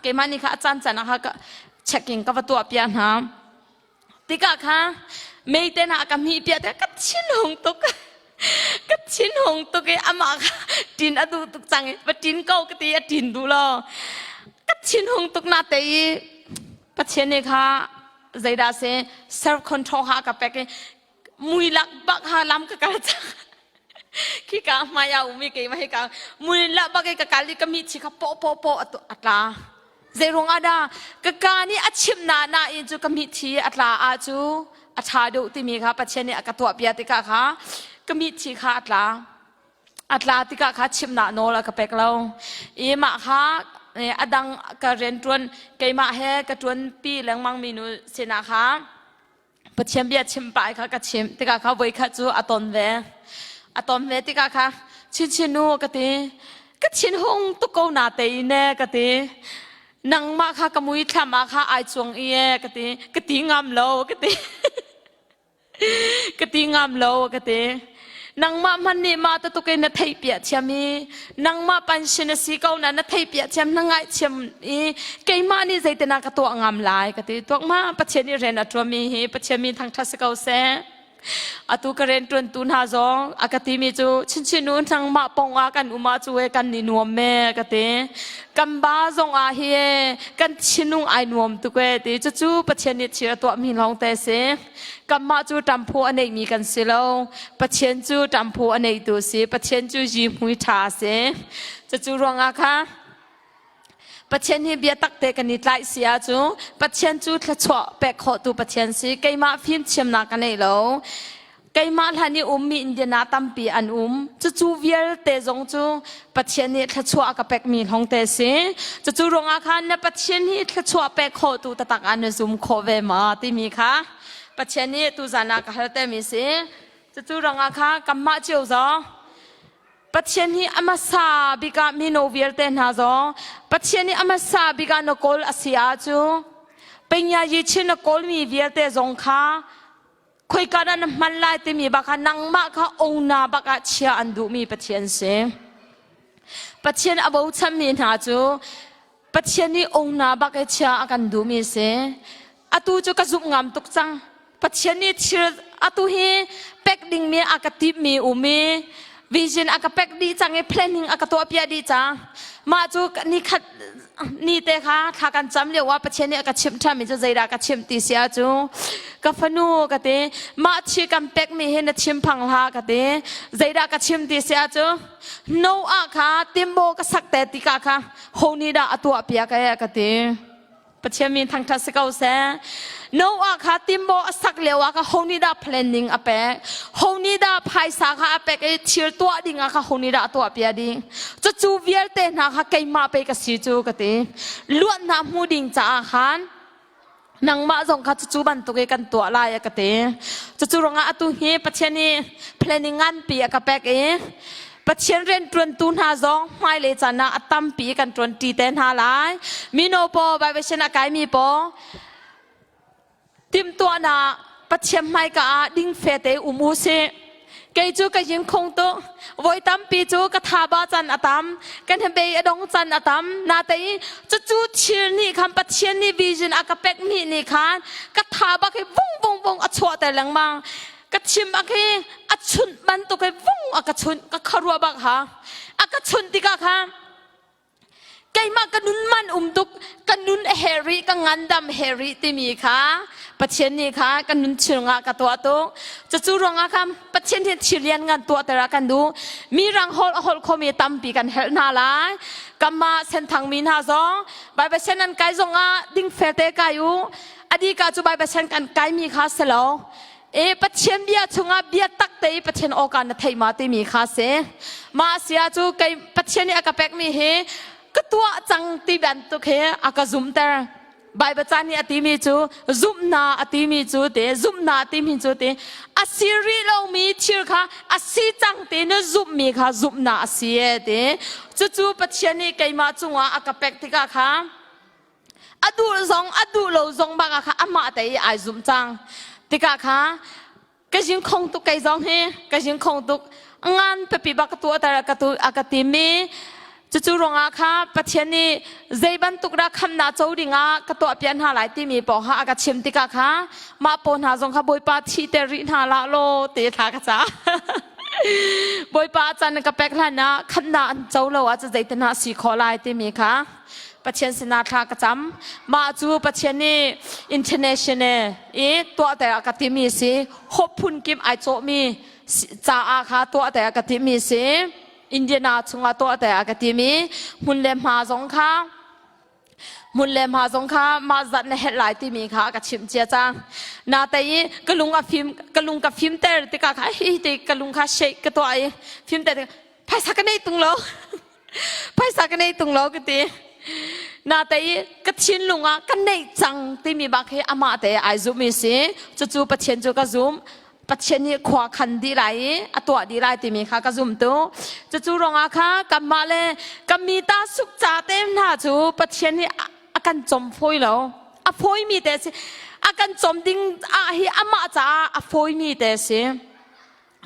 keimah nih kha a caan caan ah kha checking ka va tuah piah hna. Tikah kha meite hna ka hmih piah tikah ka thinhung tuk. Ka thinhung tuk i amah kha ṭin a duh tuk cang i va ṭin ko ka ti a ṭin duh lo. Ka thinhung tuk na te i Pathian nih kha zeidah si self control kha a ka pek i mui lak bak ha lam ka kal cang. Khika hmai ah um i keimah hika mui lak bak i ka kal i ka mi chi kha paw paw paw a tla. Zei ruang ah dah ka ka nih a chim na na in cu ka mitthi a tla ah cu a ṭha deuh timi kha Pathian nih a ka tuah piak tikah kha ka mitthi kha a tla. A tla tikah kha chimnak nawl a ka pek lo. I mah kha a dang ka rianṭuan keimah he ka ṭuanpi lengmang mi nu sinah kha Pathian bia chim pah kha ka chim tikah kha voikhat cu a ton ve. A tom ve tikah kha chinchin nu ka ti. Ka thin hung tuk ko na te ne ka ti. Nangmah kha ka mui thlam ah kha ai chuang i e ka ti. Ka ti ngam lo ka ti. Ka ti ngam lo ka ti. Nangmah hmanh nih mah tatuk in na theih piah thiam i nangmah pension a si ko na na theih piah thiam na ngaih thiam i keimah nih zeitinah ka tuah ngam lai ka ti. Tuak ma Pathian nih rian a ṭuanmi hi Pathian mi thangṭhat si ko seh. Atu ka rian ṭuantu hna zong a ka timi cu chinchin nu nangmah pong ah kan um ah cu e kan ni nuam me ka ti. Kan ba zong ah hi e kan thinlung ai nuam tuk e ti. Cucu Pathian nih thil a tuahmi lawng te si. Kanmah cu ṭamphu a neihmi kan si lo. Pathian cu ṭamphu a neitu si. Pathian cu zihmui ṭha a si. Cucu ruangah kha Pathian hi biatak te kan i tlaih si ahcun Pathian cu thluachuah pek khawhtu Pathian si. Keimah fimthiamnak ka nei lo. Keimah hlan i ummi Indiana tampi an um. Cucu vialte zong cu Pathian nih thluachuah a ka pekmi hlong te si. Cucu ruangah khan na Pathian hi thluachuah pek khawhtu taktak ah na zum khawh ve ma timi kha Pathian nih tuzan ah ka hal temi si. Cucu ruangah kha kanmah cio zong Pathian hi a hmasa bik ah mino vialte hna zong Pathian hi a hmasa bik ah na kawl a si ahcun Penya Yi Chin na kawlmi vialte zong kha khoika dah na hman lai timi bak kha nangmah kha owna bak ah chia an duhmi Pathian si. Pathian a bochanmi hna cu Pathian nih owna bak i chia a kan duhmi si. Atu cu ka zumh ngam tuk cang. Pathian nih thil atu hi pek dingmi a ka timhmi um i vision a ka pek dih cang i planning a ka tuah piah dih cang. Mah cu ni khat ni te kha thla kan cam lio ah Pathian nih a ka chimh ṭhanmi cu zeidah ka chimh ti si ahcun ka fanu ka ti mah thi kan pekmi hi na chim phang hlah ka ti zeidah ka chim ti si ahcun Noah kha timbo ka sak te tikah kha ho nih dah a tuah piak e ka ti Pathian min thangṭhat si ko seh. Noah kha timbo a sak lio ah kha ho nih dah planning a pek? Ho nih dah phaisa kha a pek i thil tuah ding ah kha ho nih dah a tuah piak ding? Cucu vialte hna kha keimah pei ka si cu ka ti. Luatnak hmu ding caah khan nangmah zong kha cucu bantuk i kan tuah lai a ka ti. Cucu ruangah atu hi Pathian nih planning nganpi a ka pek i Pathian rianṭuantu hna zong hmailei caan ah a tampi kan ṭuanṭi te hna lai. Mino paw, Bible a kaimi paw, timhtuahnak Pathian hmaika ah dingfe te um u sih. Kei cu ka yin khung tuk. Voi tampi cu ka thaba can a tam, kan hnabei a dong can a tam. Natein cucu thil nih khan Pathian nih vision a ka pekmi nih khan ka thaba khi vung vung vung a chuahter lengmang. Ka chim a khi a chunh bantuk he vung a ka chunh ka kharuah bak ha a ka chunh tikah kha keimah ka nun man um tuk ka nun a her rih ka ngandam her rih timi kha Pathian nih kha ka nun chungah ka tuah tuk cucu ruangah kha Pathian hi thil lian ngan tuah ter ah kan duh mi rang holh a holh khomi tampi kan helh hna lai kamah senthang mi hna zong Bible sen an kai zong ah dingfel te kai u adika cu Bible sen kan kai mi kha si lo E Pathian bia chungah bia tak te i Pathian awka na theih ma timi kha si. Mah sia cu kei Pathian nih a ka pekmi hi ka tuah cang ti bantuk he a ka zumter. Baibal ca nih a timi cu zumhna a timi cu te zumhna a timi cu te a si rih lomi thil kha a si cang te na zumhmi kha zumhna a si e te. Cucu Pathian nih keimah cungah a ka pek tikah kha a duh zong a duh lo zong bak ah kha amah te i ai zumh cang tikah kha ka jing khong tuk kei zong hi ka jing khong tuk ngan pipi bak ka tuah tar ka tu a ka tim i cucu ruangah kha Pathian nih zei bantuk dah khamnak co dingah ka tuah pian hna lai timi paw kha a ka chim tikah kha mah paw hna zong kha Bawipa thi ter rih hna lah law ti thla ka ca Bawipa chan ka pek hlan ah khamnak an co lo ah cu zeitin ah si khawh lai timi kha Pathian sinah thla ka cam. Mah cu Pathian nih international i tuahter a ka timi si. Hope phun kim ai cawhmi caah kha tuahter a ka timi si. Indiana chungah tuahter a ka timi hmun le hma zong kha hmun le hma zong kha mah zat na herh lai timi kha a ka chimh cia cang. Na te i ka lung a fim ka lung ka fimter tikah kha hi ti ka lung kha shake ka tuah i fimter tikah phaisa ka nei tung lo. Phaisa ka nei tung lo ka ti. Na te i ka thinlung ah ka neih cang timi bak hi amah te ai zumh mi si. Cucu Pathian cu ka zum. Pathian nih khua khan dih lai i a tuah dih lai timi kha ka zum tu. Cucu ruangah kha kanmah le kan mi ta suk ca te hna cu Pathian nih a kan cawm fawi lo. A fawimi te si. A kan cawm ding ah hi amah caah a fawimi te si.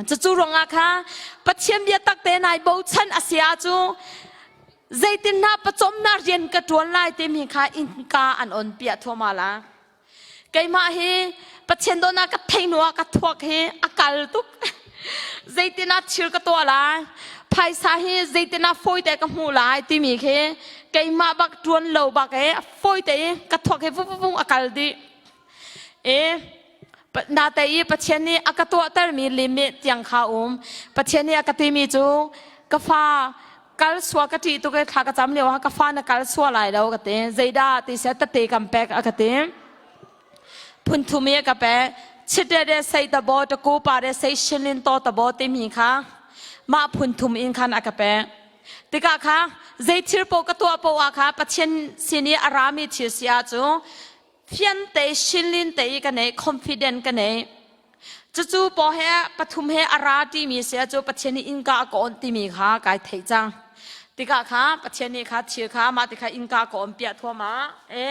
Cucu ruangah kha Pathian bia tak te nai bochan a si ahcu zeitin hna pawcawmnak rian ka ṭuan lai timi kha innka an on piah thuahmah la. Keimah hi Pathian dawtnak ka thei hnu ah ka thuak hi a kal tuk. Zeitin ah thil ka tuah lai, phaisa hi zeitin ah fawite ka hmuh lai timi khi keimah bak ṭuan lo bak e fawite i ka thuak hi vung a kal dih. E nate i Pathian nih a ka tuahtermi limit tiang kha um. Pathian nih a ka timi cu ka fa kal sua ka ṭih tuk i thla ka cam lio ah ka fa na kal sua lai lo ka ti. Zeidah ti seh tete kam pek a ka ti. Phunthum i a ka pek. Chite de sei tabo taku pa de sei shinlin to tabo timi kha mah phunthum in khan a ka pek. Tikah kha zei thil paoh ka tuah paoh ah kha Pathian sin i a rami thil si ah cu fiante shinlin te i ka nei confident ka nei cucu paw he pathum he a ra timi si cu Pathian nih innka a ka on timi kha kai theih cang tikah kha Pathian nih kha thil kha mah ti kha innka ka on piah thuama e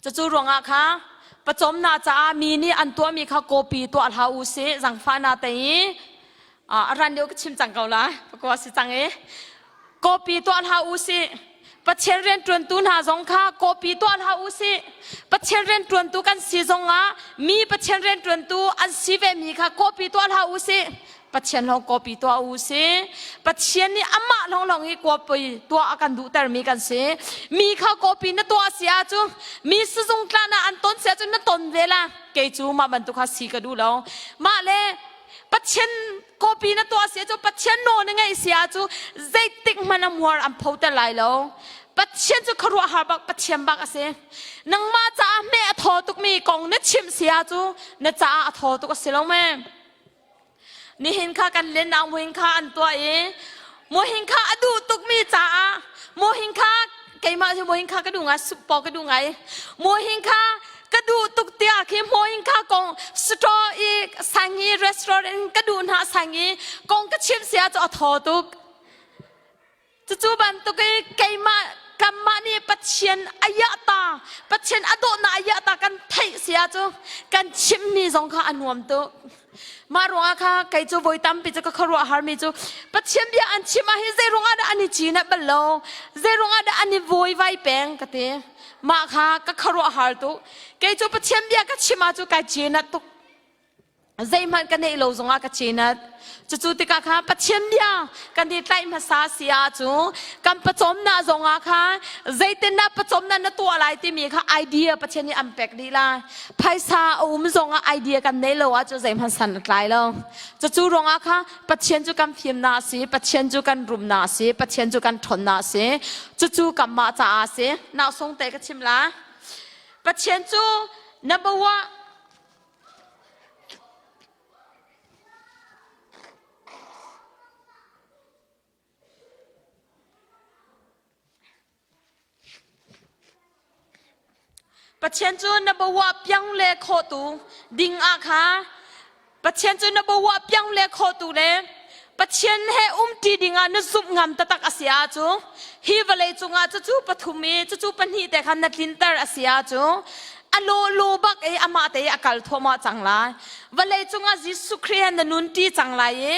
Cucu ruangah kha pawcawmnak caah mi nih an tuahmi kha kawpi tuah hlah u sih zangfahnak te i a ran deuh ka chim cang ko lai pakua si cang i kawpi tuah hlah u sih Pathian rianṭuantu hna zong kha kawpi tuah hlah u sih Pathian rianṭuantu kan si zongah mi Pathian rianṭuantu an si ve mi kha kawpi tuah hlah u sih Pathian lawng kawpi tuah u si. Pathian nih amah lawnglawng hi kawpi tuah a kan duhtermi kan si. Mi kha kawpi na tuah si ahcun mi sizung tlan ah an ton si ahcun na ton ve la. Kei cu mah bantuk kha si ka duh lo. Mah le Pathian kawpi na tuah si ahcun Pathian nawl na ngeih si ahcun zeitik hmanh a muar an photer lai lo. Pathian cu khuaruahhar bak Pathian bak a si. Nangmah caah hme a thaw tukmi kong na chimh si ahcun na caah a thaw tuk a si lo me. Nihin kha kan len ah muhin kha an tuah i muhin kha a duh tukmi caah muhin kha keimah cu muhin kha ka duh ngai sup paw ka duh ngai muhin kha ka duh tuk tiah khi muhin kha kong store i sangi restaurant ka duh hna sangi kong ka chim sia cu a thaw tuk Cucu bantuk i keimah kanmah nih Pathian a iahta Pathian a dawhnak a iahta kan theih si ahcun kan chimmi zong kha a nuam tuk. Mah ruangah kha kei cu voi tampi cu ka khuaruah harmi cu Pathian bia an chim ah hi zei ruangah dah an i cin bal lo zei ruangah dah an i vawivai peng ka ti. Mah kha ka khuaruah har tuk. Kei cu Pathian bia ka chim ah cu kai cinat tuk. Zeihmanh ka neih lo zongah ka cinat. Cucu tikah kha Pathian bia kan i tlaih hmasa si ahcun kan pawcawmnak zongah kha zeitindah pawcawmnak na tuah lai timi kha idea Pathian nih an pek dih lai. Phaisa a um zongah idea kan nei lo ahcun zeihmanh san a tlai lo. Cucu ruangah kha Pathian cu kan fimnak a si, Pathian cu kan rumnak a si, Pathian cu kan ṭhawnnak a si. Cucu kanmah caah a si. Nau sung te ka chim la. Pathian cu number one Pathian cu na bawah piang le khawhtu ding ah kha Pathian cu na bawah piang le khawhtu le Pathian he umṭi dingah na zumh ngam taktak a si ahcun hi vawlei cungah cucu pathum i cucu pahnih te khan na tlinter a si ahcun a lawlaw bak i amah te i a kal thluahmah cang lai. Vawlei cungah Jesuh Khrih he na nunṭi cang lai i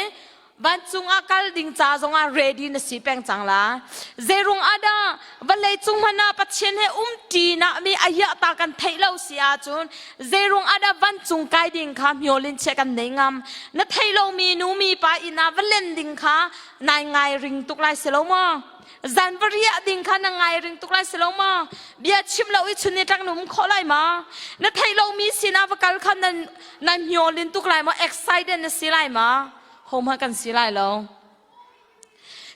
vancung ah kal ding ca zongah ready na si peng cang la. Zeirung ah dah vawlei cung hmanh ah Pathian he umṭi nak mi a ta kan theih lo si ahcun zeirung ah dah vancung kai ding kha hmiolin chiah kan nei ngam. Na theih lomi nu mi pa inn ah va len ding kha nai ngai ring tuk lai si lo maw? Zan va riah ding kha na ngai ring tuk lai si lo maw? Bia chim lo i chun ni tlak na um khawh lai ma? Na theih lomi sinah va kal kha na na hmiolin tuk lai maw? Excited na si lai ma? Hohmanh kan si lai lo.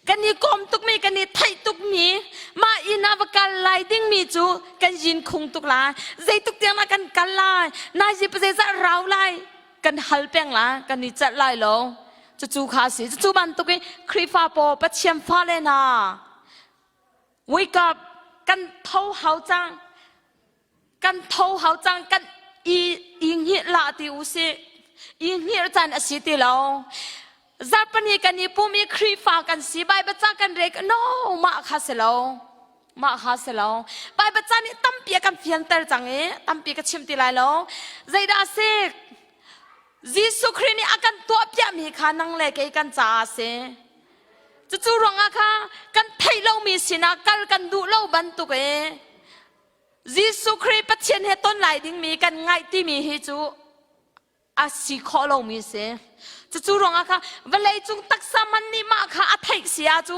Kan i kom tukmi, kan i theih tukmi, mah inn ah va kal lai dingmi cu kan yin khung tuk lai. Zeituk tiang dah kan kal lai? Nai pa zeizah rau lai? Kan hal peng lai, kan i celh lai lo. Cucu kha a si. Cucu bantuk in Khrihfa pawl Pathian fale hna, wake up, kan tho hau cang. Kan tho hau cang. Kan. i i hngilh la ti u sih. I hngilh caan a si ti lo. Zarhpini kan i pum i Khrihfa kan si, Baibal ca kan rek, no, mah kha si lo. Mah kha si lo. Baibal ca nih tampi a kan fianter cang i tampi ka chim ti lai lo. Zeidah a si? Jesuh Khrih nih a kan tuahpiakmi kha nang le kei kan caah a si. Cucu ruangah kha kan theih lomi sinah kal kan duh lo bantuk i Jesuh Khrih Pathian he ton lai dingmi kan ngaih timi hi cu a si khawh lomi si. Cucu ruangah kha vawlei cung taksa man nih mah kha a theih si ah cu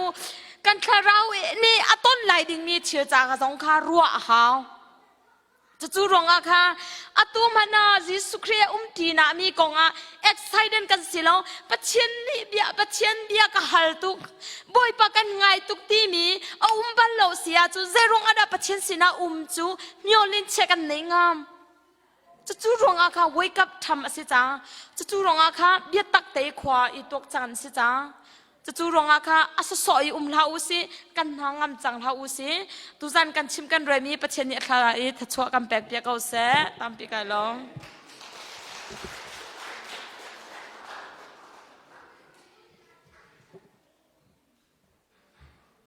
kan thlarau nih a ton lai dingmi thil ca kha zong kha ruah a hau. Cucu ruangah kha atu hmanh ah Jesuh Khrih a umṭi na mi kongah excited kan si lo. Pathian nih bia Pathian bia ka hal tuk. Bawipa kan ngai tuk timi a um bal lo si ahcun zeiruang ah dah Pathian sinah um cu myo-lin chia kan nei ngam. Cucu ruangah kha wake up tham a si cang. Cucu ruangah kha biatak te khua i tuak cang an si cang. Cucu ruangah kha a sawsawh i um hlah u sih, kan hna ngam cang hlah u sih. Tuzan kan chim kan remi Pathian nih a thla i thachuah kan pek piak ko seh. Tampi kai lawm.